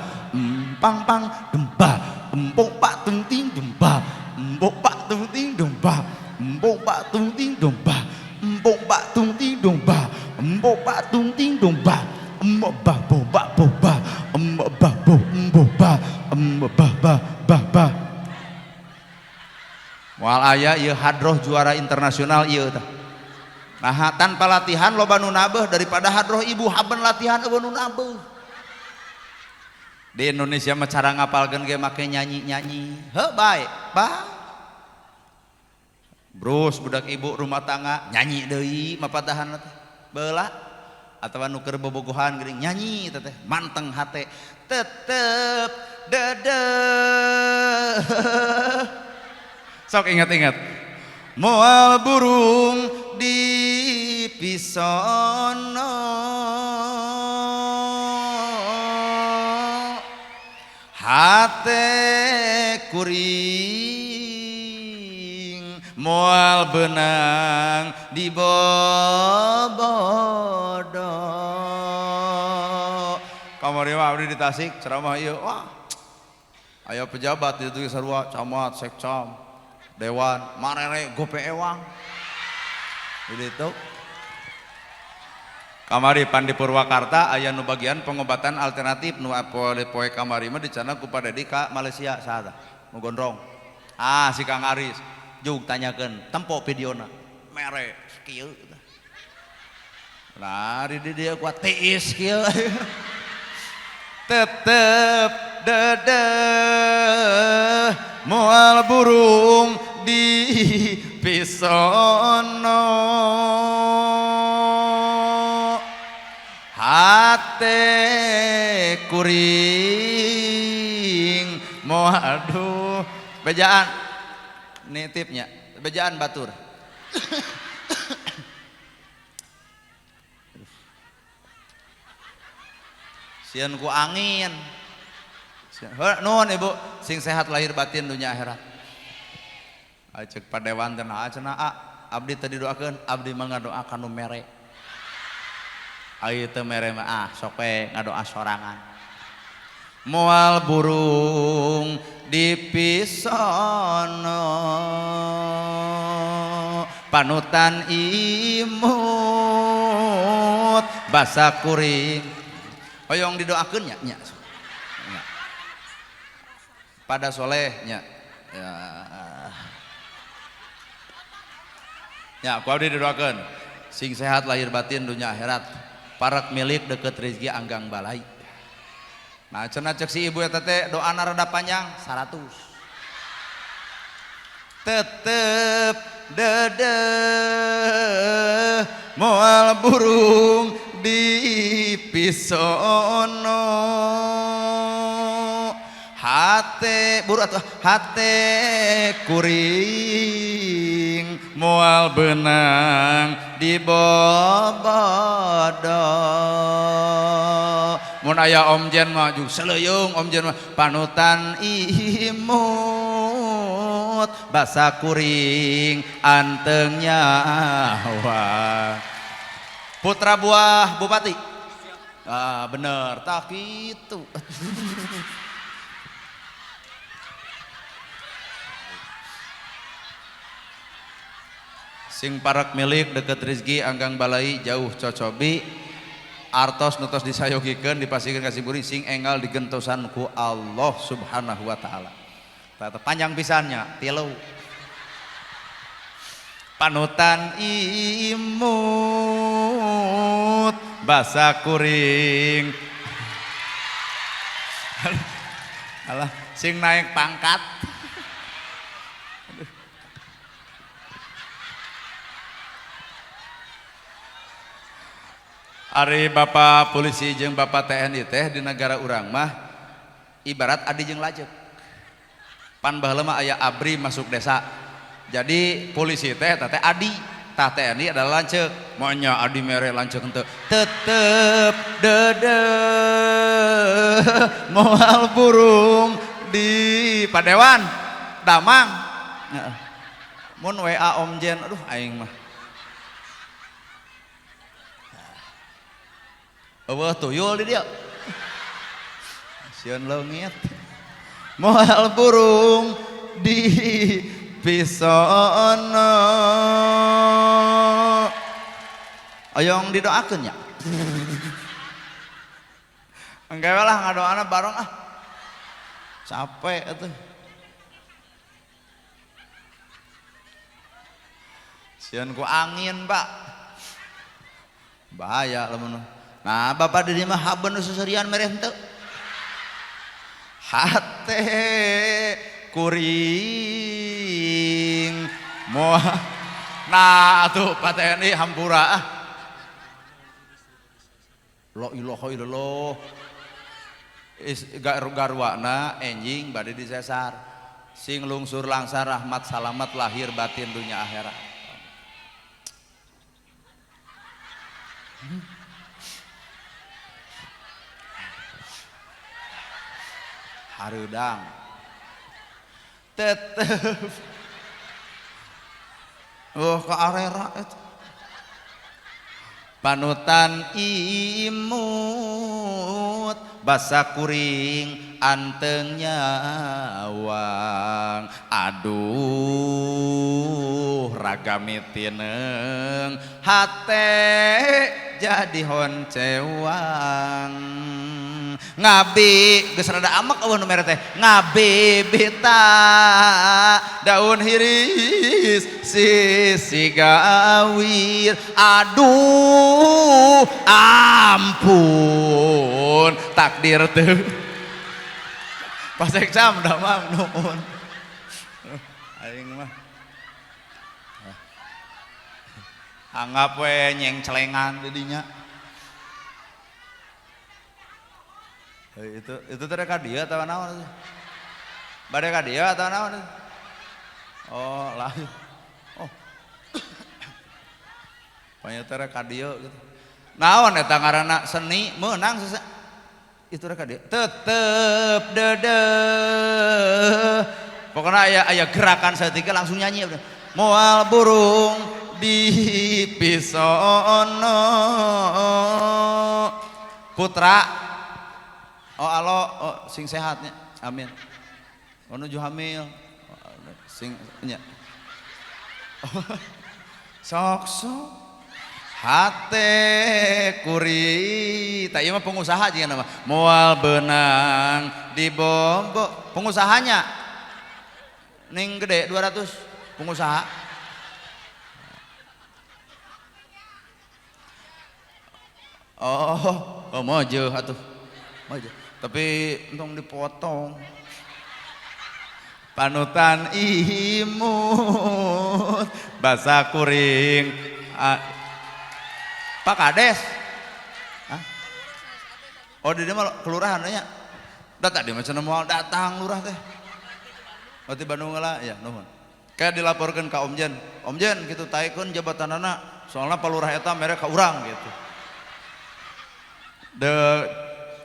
pang pang demba empok pak tung ting demba empok pak tung ting demba empok pak tung ting domba empok pak tung ting domba empok pak tung ting domba empok ba bo ba bo ba empok ba bo embo ba embo ba ba ba ba. Moal aya ieu hadroh juara internasional ieu tah. Nah, tanpa latihan loba nu nabeuh daripada hadroh ibu haben latihan eueuh nu nabeuh. Di Indonesia mah cara ngapalkeun ge make nyanyi-nyanyi. Heuh bae, bae. Brus budak ibu rumah tangga nyanyi deui mapatahan teh. Beula atawa nu keur bobogohan geuning nyanyi teh manteng hate tetep dedeh. Sok ingat-ingat. Moal burung di pisono hate kuring moal benang di bobodo. Kamari mah abdi di Tasik ceramah ieu, wah aya pejabat itu sarua camat, sekcam, dewan, marere gope ewang. Itu kamari pan di Purwakarta aya nu bagian pengobatan alternatif nu poe kamari mah dicana ku Pak Dedi ka Malaysia saha nu gondrong. Ah si Kang Aris jug tanyakeun tempo videona mere kieu. Lari di dia kuat tiis kieu. Tetep dedeh moal burung di pisono hate kuring moal aduh bejaan nitipnya bejaan batur. Sieun ku angin. Nuhun ibu, sing sehat lahir batin dunia akhirat. Cek padewan teh naha cenah a, abdi teu didoakeun, abdi mah ngadoakan nu mere. Ai teu mere mah ah sok we ngadoa sorangan. Moal burung di pisono panutan imut basa kuring. Hoyong didoakeun nya nya. Pada soleh nya. Ya. Ya, ku abdi didoakeun sing sehat lahir batin dunia akhirat. Parak milik deket rezeki anggang balai. Nah, cenah cek si ibu eta teh doana rada panjang 100. Tetep dedeh moal burung di pisono hate buru atuh hate kuring moal benang di bobodo. Mun aya omjen mah jeung seleuyung omjen mah panutan imut basa kuring anteng nyawa. Putra buah bupati. Ah bener tak gitu. Sing parak milik deket rezeki anggang balai jauh cocobi artos nutos disayogikeun dipasikeun ka siburi sing enggal digentosan ku Allah Subhanahu wa taala. Tah panjang pisannya tilu. Panutan imut basa kuring. Alah sing naik pangkat. Ari bapak polisi jeung bapak TNI teh di negara urang mah ibarat adi jeung lanceuk. Pan baheula mah aya ABRI masuk desa. Jadi polisi teh teh adi, tah TNI adalah lanceuk. Monya adi mere lanceuk henteu. Tetep dedeh moal burung di padewan damang. Mun WA Omjen aduh aing mah. Eueuh tuyul di dia. Sieun leungit. Moal burung di pisono. Oyong didoakeun nya. Engke we lah ngadoana bareng ah. Capek atuh. Sieun ku angin, Pak. Bahaya lamun. Nah, bapak di mah haben nu seserian mere henteu. Hate kuring moal. Nah, atuh Pak TNI hampura ah. La ilaha illallah. Garwana enjing bade disesar. Sing lungsur langsar rahmat salamat lahir batin dunia akhirat. Hareudang tetep oh ka arera eta panutan imut basa kuring anteng nyawang aduh raga mitineng hate jadi honcewang ngabi geus rada amek eueuh nu mere teh ngabi bita daun hiris sisi gawir aduh ampun takdir teu pasek cam dah mang nuhun aing mah anggap we nyeng celengan di dinya. Itu teh ka dieu atawa naon itu? Bade ka dieu atawa naon itu? Oh, lain. Oh. Panya teh ka dieu gitu. Naon eta ngaranna seni meunang itu rek ka dieu. Tetep dedeh. Pokona aya gerakan saeutik langsung nyanyi udah. Moal burung di pisono. Putra oh alo, oh, sing sehatnya, amin. Oh nuju hamil, oh, sing nya. Sok sok hate kuri, tak ieu mah pengusaha jeung nama. Moal benang dibombo, pengusahanya. Ning gede 200 pengusaha. Oh, oh mojo atuh. Mojo. Tapi entong dipotong. Panutan imut basa kuring Pak Kades. Hah? Oh di dia mah kelurahan nya. Da tadi mah cenah moal datang lurah teh. Oh ti Bandung lah ya nuhun. Kayak dilaporkeun ka Om Jen. Om Jen kitu taekeun jabatanana soalna Pak Lurah eta mere ka urang gitu.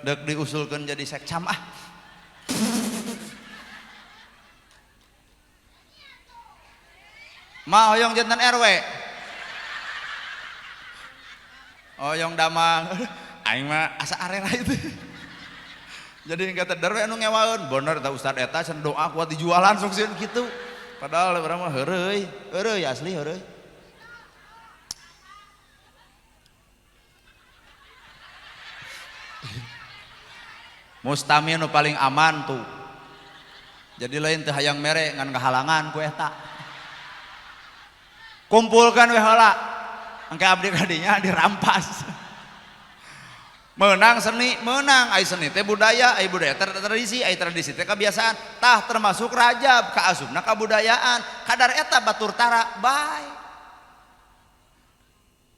Dek diusulkan jadi sekcam ah. Ma hoyong jantan RW. Hoyong damang. Aing mah asa arera itu. Jadi kata darwe anu ngewaeun, bener ta ustad eta cenah doa kuat dijualan sok sieun kitu. Padahal urang mah heureuy, heureuy asli heureuy. Mustami nu paling aman tuh. Jadi lain teu hayang mere ngan kahalangan ku eta. Kumpulkan we heula. Engke abdi kadinya dirampas. Menang seni, menang ai seni teh budaya, ai budaya teh tradisi, ai tradisi teh kebiasaan. Tah termasuk rajab kaasupna kabudayaan. Kadar eta batur tara bae.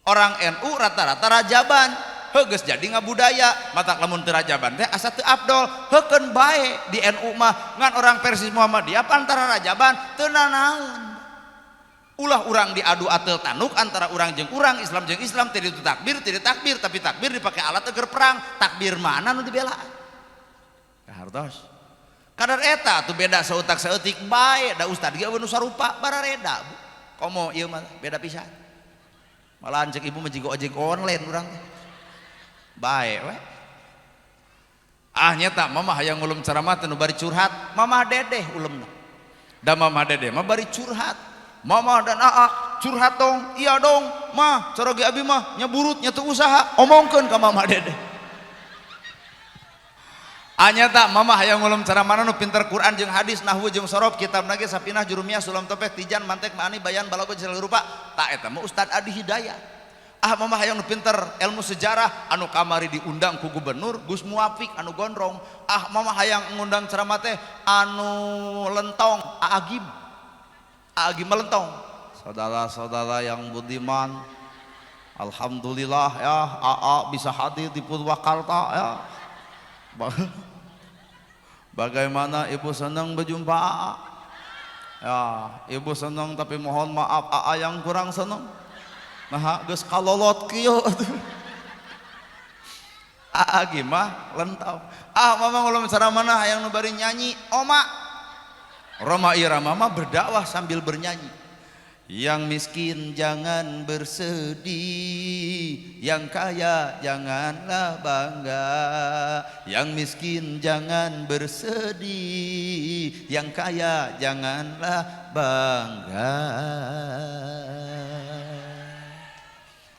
Orang NU rata-rata rajaban. Heuh geus jadi ngabudaya, matak lamun teu rajaban teh asa teu afdol, heukeun bae di NU mah ngan orang Persis Muhammadiyah antara rajaban teu nanaon. Ulah urang diadu atel tanuk antara urang jeung urang, Islam jeung Islam, teu ditu takbir, teu takbir, tapi takbir dipake alat agar perang. Takbir mana nu dibelaan? Kahartos. Kadar eta atuh beda sautak saeutik bae, da ustad ge nu sarupa barareda. Komo ieu mah beda pisan. Malahan ceuk ibu mah jiga ojek online urang teh. Baik we. Ah nyata mama hayang ngulum ceramah teh nu bari curhat, mamah dedeh ulemna. Da mamah dedeh mah bari curhat. Mama dan aa curhat dong, iya dong, mah coroge abi mah nyaburut nya teu usaha, omongkeun ka mama dedeh. Ah nyata mama hayang ngulum ceramah nu pinter Quran jeung hadis, nahwu jeung sorof, kitabna ge Sapinah, Jurumiyah, Sulam Topek, Tijan, Mantek, Maani, Bayan, Balago, segala rupa. Tak eta mah Ustad Adi Hidayat. Ah mama hayang nu pinter ilmu sejarah anu kamari diundang ku gubernur Gus Muwafiq anu gondrong. Ah mama hayang ngundang ceramah teh anu lentong Aagim. Aagim melentong.
Saudara-saudara yang budiman, alhamdulillah ya AA bisa hadir di Purwakarta ya. Bagaimana ibu senang berjumpa AA? Ya, ibu senang tapi mohon maaf AA yang kurang senang. Nah, geus kalolot kieu.
Aa gimah lentau. Ah mama ngulum ceramah hayang nu bari nyanyi, oma. Roma Irama mah berdakwah sambil bernyanyi. Yang miskin jangan bersedih, yang kaya janganlah bangga. Yang miskin jangan bersedih, yang kaya janganlah bangga.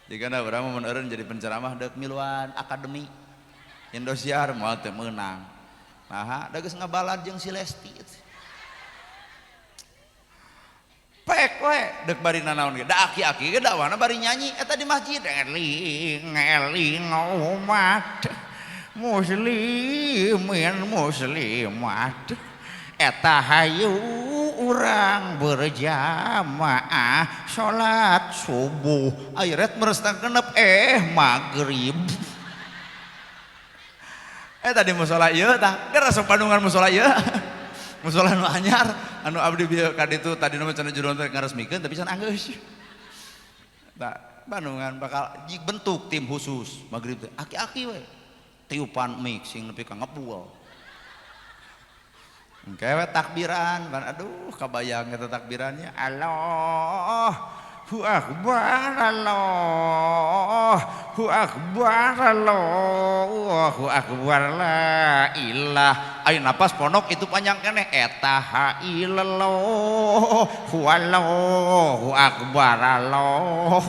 Jika urang mun eureun jadi penceramah deuk miluan akademi Indosiar moal teu meunang. Naha da geus ngabalad jeung si Lesti. Pek we deuk bari nanaon ge da aki-aki ge dakwahna bari nyanyi eta di masjid
eling eling umat muslimin muslimat eta hayu urang berjamaah salat subuh
airet merestang kenep maghrib. Tadi musola ieu tah geus asup Bandungan musola ieu. Musola nu anyar anu abdi bieu ka ditu tadi nu cenah jurun teh ngaresmikeun tapi can anggeus. Tah Bandungan bakal bentuk tim khusus maghrib teh aki-aki we. Tiupan mic sing nepi ka ngebul. Engke we takbiran, ban aduh kabayang eta takbirannya.
Allahu akbar, Allahu akbar, Allahu akbar, la ilah.
Ayo napas ponok itu panjang keneh eta
ha illallah wallahu akbar Allah.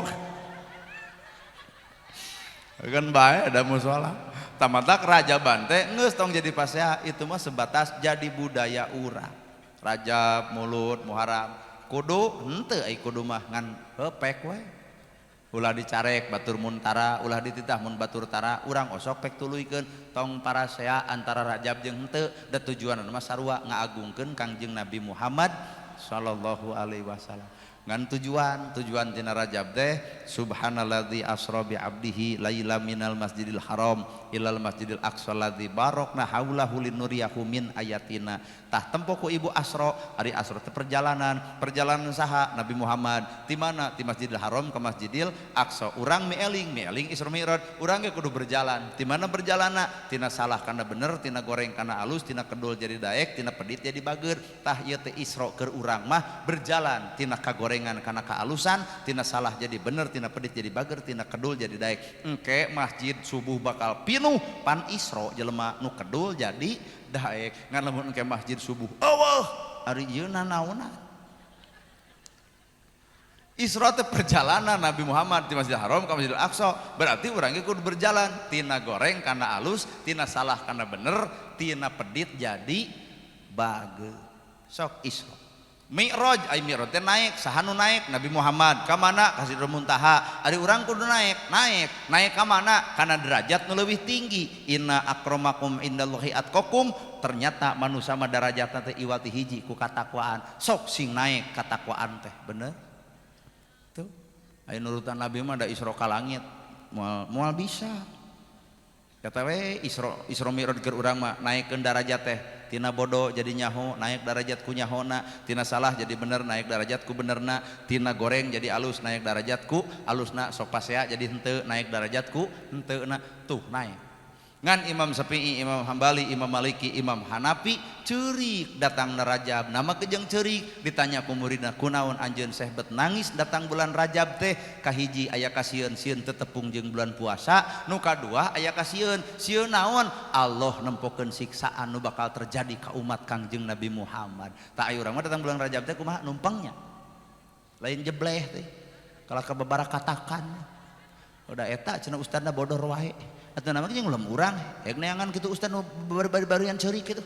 Kan bae ada musola. Tamatak Rajaban teh geus tong jadi pasea itu mah sebatas jadi budaya urang. Rajab, Mulud, Muharram kudu henteu ai kudu mah ngan pek we. Ulah dicarek batur muntara, ulah dititah mun batur tara, urang osok pek tuluykeun tong parasea antara Rajab jeung henteu da tujuanna mah sarua ngaagungkeun Kangjeng Nabi Muhammad sallallahu alaihi wasallam. Ngan tujuan tina Rajab teh subhanalladzi asra bi abdihi laila minal masjidil haram ilal masjidil aqsa alladzi barakna haulahu linuriyahu min ayatina. Tah tempo ku ibu asra, ari asra teh perjalanan, perjalanan saha Nabi Muhammad ti mana? Ti Masjidil Haram ke Masjidil Aqsa. Urang mieling Isra Mi'raj, urang ge kudu berjalan. Ti mana berjalanna? Tina salah kana bener, tina goreng kana alus, tina kedul jadi daek, tina pedit jadi bager. Tah ieu teh Isra keur urang mah berjalan tina kagoreng kana kaalusan, tina salah jadi bener, tina pedit jadi bager, tina kedul jadi daek. Engke masjid subuh bakal pinuh pan Isra jelema nu kedul jadi daek. Ngan lamun engke masjid subuh eueuh ari ieu nanaonan. Isra teh perjalanan Nabi Muhammad di Masjidil Haram ke Masjidil Aqsa. Berarti urang ge kudu berjalan tina goreng kana alus, tina salah kana bener, tina pedit jadi bager. Sok Isra. Mi'raj, ai mi'raj teh naik, saha nu naik? Nabi Muhammad. Ka mana? Ka Sidratul Muntaha. Ari urang kudu naik, naik, naik ka mana? Kana derajat nu leuwih tinggi. Inna akramakum indallahi atqakum. Ternyata manusia mah darajatna teh iwati hiji ku katakwaan. Sok sing naik katakwaan teh, bener? Tuh. Ai nurutan Nabi mah da Isra ka langit. Moal bisa. Kata we Isra Mi'raj keur urang mah naikkeun darajat teh. Tina bodoh jadi nyaho, naik darajat ku nyahona, tina salah jadi bener, naik darajat ku benerna, tina goreng jadi alus, naik darajat ku alusna, sok pasea jadi henteu, naik darajat ku henteuna, tuh naik. Ngan Imam Syafi'i, Imam Hambali, Imam Maliki, Imam Hanafi ceurik datang na Rajab. Nama kejeng ceurik ditanya ku muridna kunaon anjeun sehbet nangis datang bulan Rajab teh. Kahiji aya kasieun sieun tetepung jeung bulan puasa, nu kadua aya kasieun sieun naon Allah nempokeun siksaan nu bakal terjadi ka umat Kangjeng Nabi Muhammad. Tak aya urang mah datang bulan Rajab teh kumaha numpangnya. Lain jebleh teh. Kalah kababarakatakan. Udah eta cenah ustadna bodor wae. Atau namanya yang ulam urang, yang neangan gitu ustad nu baru-baruan ceurik gitu.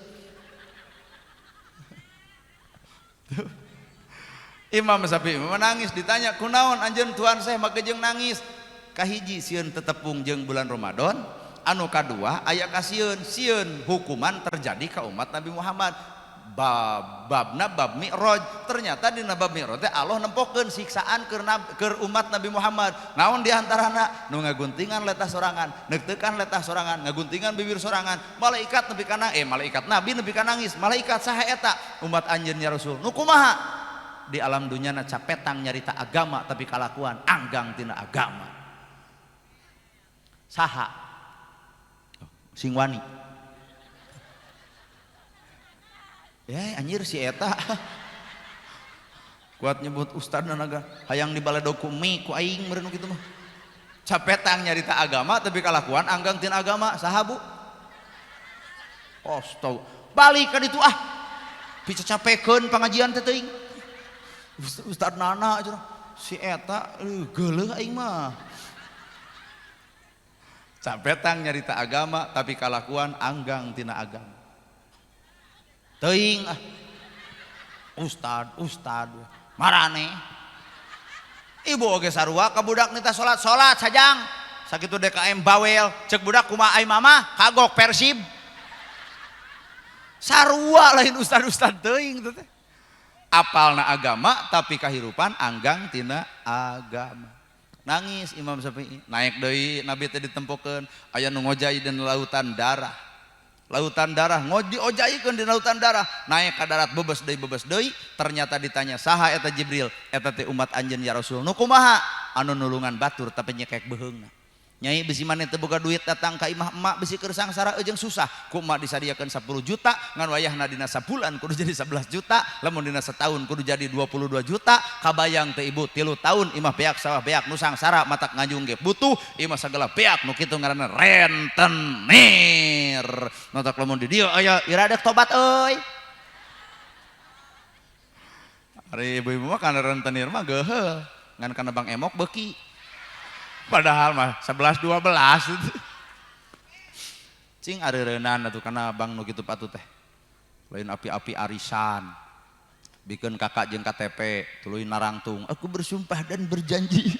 Imam Syafi'i menangis ditanya kunaon anjeun tuan saya make jeung nangis. Kahiji sieun tetepung jeung bulan Ramadan, anu kadua aya kasieun sieun hukuman terjadi ka umat Nabi Muhammad. Babna bab Mi'raj, ternyata dina bab Mi'raj teh Allah nempokeun siksaan keur umat Nabi Muhammad. Naon di antarana? Nu ngaguntingan letah sorangan, neukeukan letah sorangan, ngaguntingan bibir sorangan. Malaikat nepi kana malaikat nabi nepi ka nangis. Malaikat saha eta? Umat anjeun ya Rasul. Nu kumaha? Di alam dunya na capetang nyarita agama tapi kalakuan anggang tina agama. Saha? Sing wani. Ya anjir si eta kuat nyebut ustadna naga hayang dibaledog ku mie ku aing meureun kitu mah. Capetang nyarita agama tapi kalakuan anggang tina agama. Saha bu? Astaga, balik ka ditu ah. Picacapekeun pangajian teh teuing. Ustad nana cenah si eta geuleuh aing mah. Capetang nyarita agama tapi kalakuan anggang tina agama. Teuing ah. Ustad, ustad marane. Ibu oge sarua ka budak nita salat-salat sajang. Sakitu DKM bawel, cek budak kumaha ai mama kagok Persib. Sarua lain ustad-ustad teuing teh. Apalna agama tapi kahirupan anggang tina agama. Nangis Imam Syafi'i, naik deui Nabi teh ditempokeun aya nu ngojai dina lautan darah. Lautan darah diojaikeun di lautan darah, naik ka darat bebes deui, ternyata ditanya saha eta Jibril, eta teh umat anjeun ya Rasul. Nu kumaha? Anu nulungan batur tapi nyekek beuheungna. Nyai bisi maneh teu boga duit datang ka imah emak bisi keur sangsara jeung susah. Ku emak disadiakeun 10 juta, ngan wayahna dina sabulan kudu jadi 11 juta, lamun dina setahun kudu jadi 22 juta. Kabayang teh ibu 3 tahun imah beak sawah beak nu sangsara matak ngajung ge butuh imah sagala beak nu kitu ngaranna rentenir. Matak lamun di dieu aya iradek tobat euy. Ari ibu-ibu mah kana rentenir mah geuleuh, ngan kana Bang Emok beuki. Padahal mah 11 12. Cing areureunana atuh kana bang nu kitu patuh teh. Lain api-api arisan. Bikeun kakak jeung KTP tuluy narangtung. Aku bersumpah dan berjanji.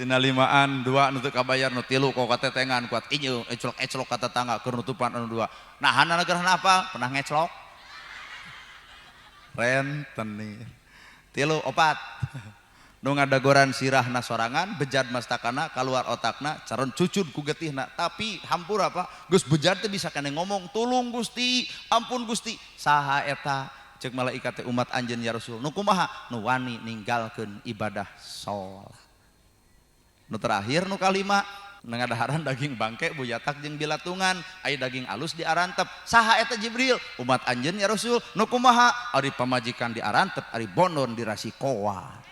Tina 5an 2 nu teu kabayar nu 3 kok katetengan kuat inyeung eclok-eclok ka tetangga keur nutupan anu 2. Nah hana gerahna apa? Pernah ngeclok. Rentenir. 3 4. Nu ngadagoran sirahna sorangan, bejad mastakana, kaluar otakna, caron cucud ku getihna. Tapi hampura Pak, geus bejad teh bisa kene ngomong, tulung Gusti, ampun Gusti. Saha eta? Ceuk malaikat teh umat anjeun ya Rasul. Nu kumaha? Nu wani ninggalkeun ibadah salat. Nu terakhir nu kalima, ngadaharan daging bangke buyatak jeung bilatungan, aya daging alus diarantep. Saha eta Jibril? Umat anjeun ya Rasul. Nu kumaha? Ari pamajikan diarantep, ari bondon dirasikoan.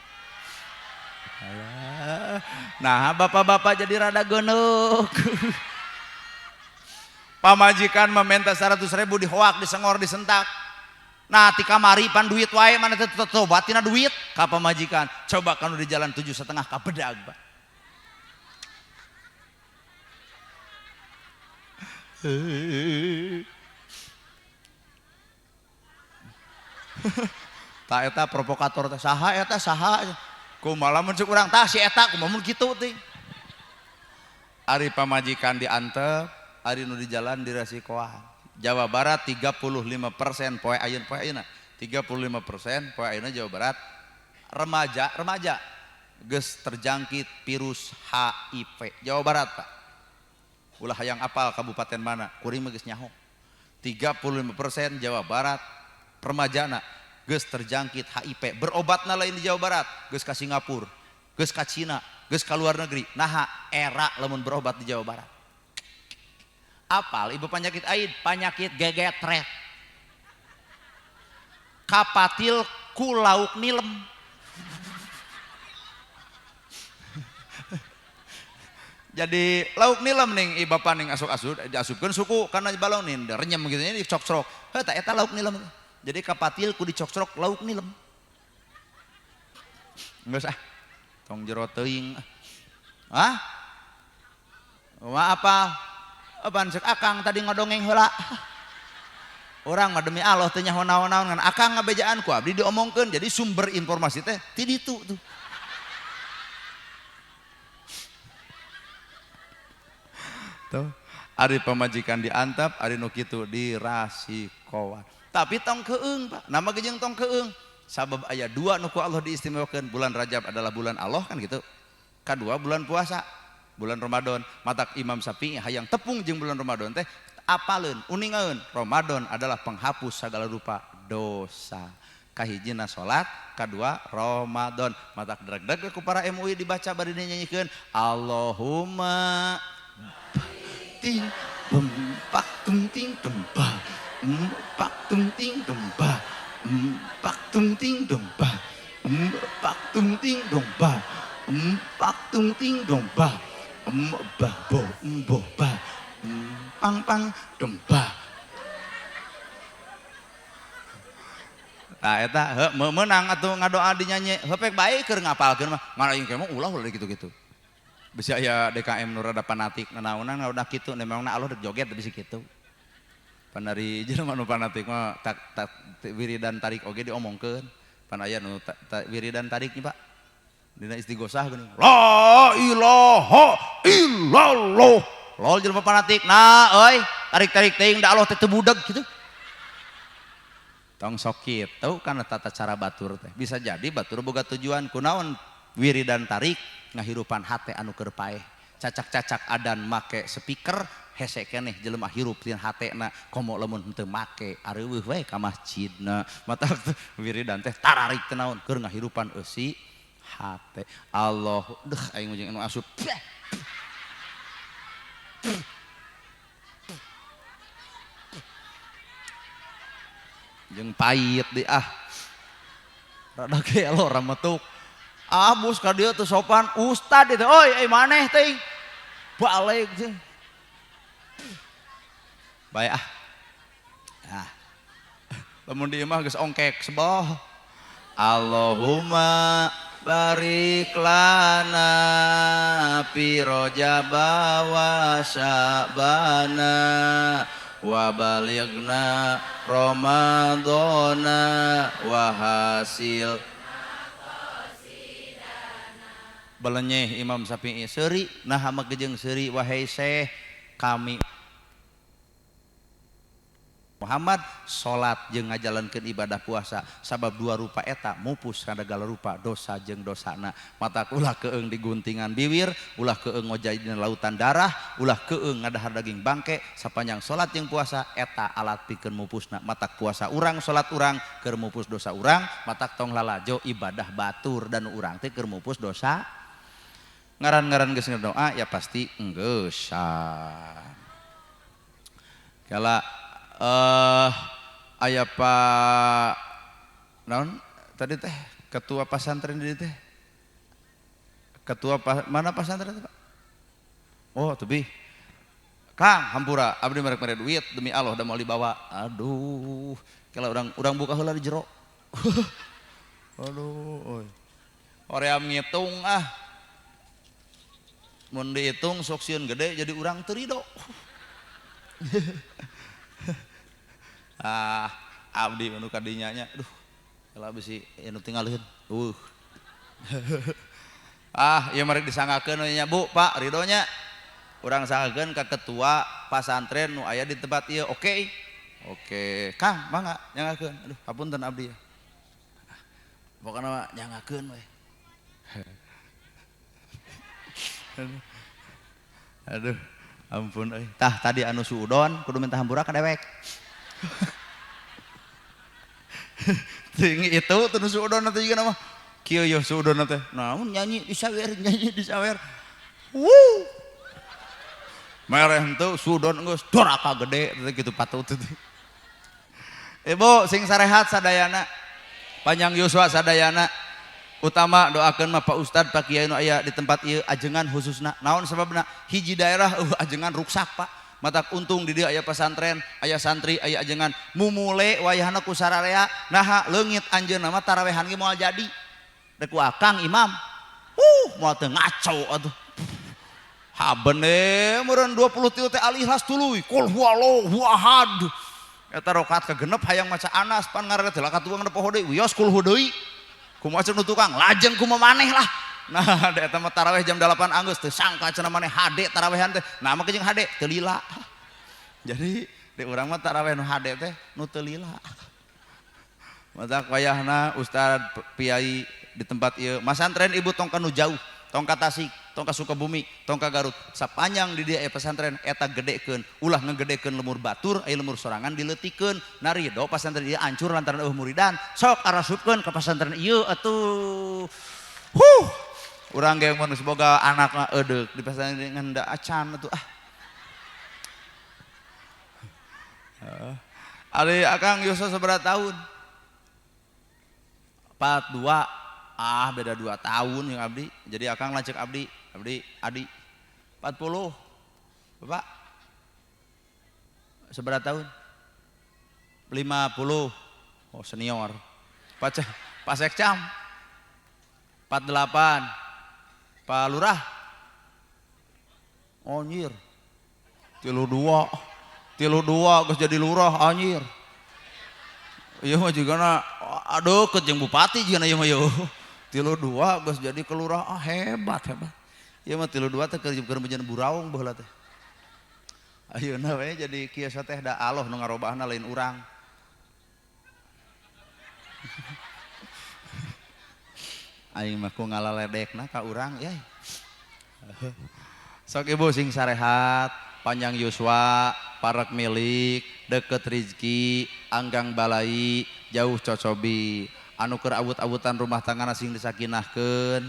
Nah bapak-bapak jadi rada geneuk. Pamajikan meminta 100.000 dihoak, disengor, disentak. Nah ti kamari pan duit wae mana teh tobat tina duit ka pamajikan. Coba kanu di jalan 7,5 ka bedag, Pak. Ta eta provokator teh saha eta saha. Kumaha lamun cek urang tah si eta kumaha mun kitu teh. Ari pamajikan diantep, ari nu di jalan dirasikoan. Jawa Barat 35% poe ayeuna poe ayeuna. 35% poe ayeuna Jawa Barat remaja geus terjangkit virus HIV. Jawa Barat, Pak. Ulah hayang apal kabupaten mana, kuring mah geus nyaho. 35% Jawa Barat remajana geus terjangkit HIV. Berobatna lain di Jawa Barat, geus ka Singapura, geus ka Cina, geus ka luar negeri. Naha era lamun berobat di Jawa Barat. Apal ibu penyakit aid, penyakit gegetret. Kapatil ku lauk nilem. Jadi lauk nilem ning i bapa ning asuk-asuk diasupkeun suku kana balong ning renyem gitu nya dicokcrok. Heuh ta eta lauk nilem. Jadi kapatil ku dicokcrok lauk nilem. Geus ah. Tong jero teuing. Hah? Kumaha apa? Apaan cek akang tadi ngodongeng heula. Urang mah demi Allah teu nyaho naon-naon ngan akang ngabejaan ku abdi diomongkeun. Jadi sumber informasi teh ti ditu tuh. Tuh, ari pamajikan diantap, ari nu kitu dirasikoan. Tapi tong keung, Pak. Nama ge jeung tong keung. Sabab aya dua nu ku Allah diistimewakeun. Bulan Rajab adalah bulan Allah kan gitu. Kadua bulan puasa, bulan Ramadan. Matak Imam Syafi'i hayang tepung jeung bulan Ramadan teh apaleun, uningaeun. Ramadan adalah penghapus segala rupa dosa. Kahijina salat, kadua Ramadan. Matak dreg-dreg ku para MUI dibaca bari dinyanyikeun Allahumma ting bempak tung ting demba empak tung ting demba empak tung ting demba empak tung ting domba empak tung ting domba embah bo emboh ba pang pang demba. Tah eta heuh meunang atuh ngadoa dinyanyi heuh pek bae keur ngapalkeun mah ngan aing mah ulah ulah kitu-kitu. Bisa aya DKM nu rada fanatik nanaonan udah kitu memangna Allah dek joget bisi kitu. Pan ari jelema nu fanatik mah tak tak wiridan tarik oge diomongkeun. Pan aya nu wiridan tarik nya Pak. Dina istighosah geuning. La ilaha illallah. Lol jelema fanatik. Nah euy, tarik-tarik teuing da Allah teh teu budeg kitu. Tong sok kitu kana tata cara batur teh. Bisa jadi batur boga tujuan kunaon wiridan tarik ngahirupan hate anu keur paeh. Cacak-cacak adan make speaker hese keneh jelema hirup tin hatena komo lamun henteu make areuweuh we ka masjidna. Mata wiridan teh tararik teh naon keur ngahirupan eusi hate. Allah deuh aing jeung anu asup. Jeung pait di ah. Rada gelo rametuk. Ah bus ka dieu teu sopan ustad itu oi euy maneh teh balik jeung bae ah. Ah lamun di imah geus ongkek sebah. Allahumma barik lana fi rajab wa sya'bana wa balighna ramadhana wa hasil. Belenyeh Imam Syafi'i seuri nah hama gejeng seuri wahai syekh kami Muhammad salat jeung ngajalankeun ibadah puasa sabab dua rupa eta mupus kana segala rupa dosa jeung dosana. Mata ulah keung diguntingan biwir, ulah keung ngojay dina lautan darah, ulah keung ngadahar daging bangke sapanjang salat jeung puasa eta alat pikeun mupusna. Matak puasa urang salat urang keur mupus dosa urang, matak tong lalajo ibadah batur dan urang teh keur mupus dosa. Ngaran-ngaran geus ngadoa ya pasti enggeusan. Kala aya Pak naon tadi teh ketua pesantren di teh ketua mana pesantren teh Pak? Oh tebih Kang hampura abdi merek mere duit demi Allah da mau dibawa. Aduh kala urang buka heula di jero. Aduh oi hoream ngitung ah mun dihitung sok sieun gede jadi urang teu rido. Ah abdi nu kadinya nya aduh kalau bisi anu tinggalkeun eueuh. Ah ieu mah rek disanggakeun we nya Bu Pak ridonya urang sanggakeun ka ketua pasantren nu aya di tempat ieu. Oke oke Kang mangga nyanggakeun. Aduh hapunten abdi ya pokona mah nyanggakeun we. Aduh ampun euy. Tah tadi anu suudon kudu minta hampura ka dewek. Tinggi itu tuh suudon teh juga nama kieu yeuh suudon teh naon nyanyi disawer wuh Mereh henteu sudon geus doraka gede teh kitu patut teh. Ibu sing sarehat sadayana. Panjang yuswa sadayana. Utama doakeun mah Pak Ustad, Pak Kiai nu aya di tempat ieu ajengan khususna. Naon sababna? Hiji daerah ajengan ruksak Pak. Matak untung di dieu aya pesantren, aya santri, aya ajengan. Mumule wayahna ku sararea, naha leungit anjeunna mah tarawehan ge moal jadi. Rek ku akang imam. Moal teu ngaco atuh. Habene meureun 20 tilu teh al-ikhlas tuluy. Qul huwallahu ahad. Eta rakaat kagenep hayang maca Anas pan ngaranna teh katuang poho deui wios kul hu deui. Kumaha cenah tukang lajeng kumaha maneh lah. Nah, da eta mah tarawih jam 8 anggeus teu sangka cenah maneh hade tarawehan teh. Nah, mah jeung hade teu lila. Jadi di urang mah tarawih nu hade teh nu teu lila. Matak wayahna ustad piai di tempat ieu masantren ibu tong ka nu jauh, tong ka Tasik, tong ka Sukabumi, tong ka Garut. Sapanjang di dieu aya pesantren eta gedekeun, ulah ngegedekeun lemur batur, aya lemur sorangan dileutikeun. Narido pesantren ieu hancur lantaran eueuh muridan, sok arasupkeun ka pesantren ieu atuh. Huh. Urang ge mun geus boga anak mah eudeuk di pesantren ngan da acan atuh ah. Ari akang yuswa sabaraha tahun? 42. Ah beda 2 tahun yang abdi. Jadi akang lanceuk abdi, abdi adi 40. Bapak sabaraha tahun? 50. Oh senior. Pak Sekcam 48. Pak Lurah anjir. 32. 32 geus jadi lurah anjir. Ieu mah jigana aduh deukeut jeung bupati jigana ieu mah ieu. 32 geus jadi kelurah, ah hebat hebat. Ieu mah 32 teh keur menjeun buraung baheula teh. Ayeuna we jadi kieu teh da Allah nu ngarobahna lain urang. Aing mah ku ngalaledekna ka urang yai. Sok ibu sing sarehat, panjang yuswa, parek milik, deket rizki, anggang balai, jauh cocobi. Anu keur awut-awutan rumah tangga sing disakinahkeun,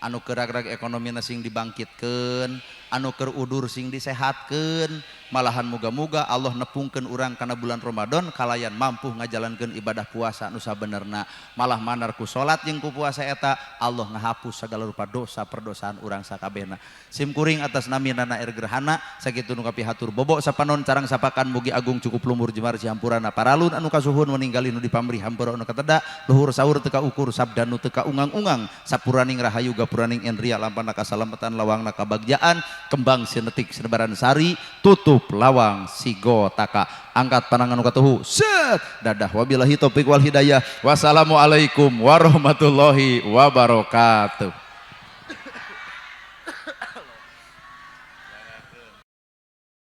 anu keur rag-rag ekonomi sing dibangkitkeun, anu keur udur sing disehatkeun, malahan muga-muga Allah nepungkeun urang kana bulan Ramadan kalayan mampu ngajalankeun ibadah puasa nu sabenerna. Malah manar ku salat jeung ku puasa eta Allah ngahapus sagala rupa dosa perdosaan urang sakabehna. Sim kuring atas nami Nana R Gerhana sakitu nu kapihatur bobok sapanon carang sapakan mugi agung cukup lumur jemar sihampurana paralun anu kasuhun meninggali nu dipamrih hampura anu kateda luhur sahur teu kaukur sabda nu teu kaungang-ungang sapuraning rahayu gapuraning endria lampana kasalamatan lawangna kabagjaan kembang sinetik sinebaran sari tutup lawang sigo taka angkat panangan katuhu set dadah wabillahi taufik wal hidayah wassalamualaikum warahmatullahi wabarakatuh.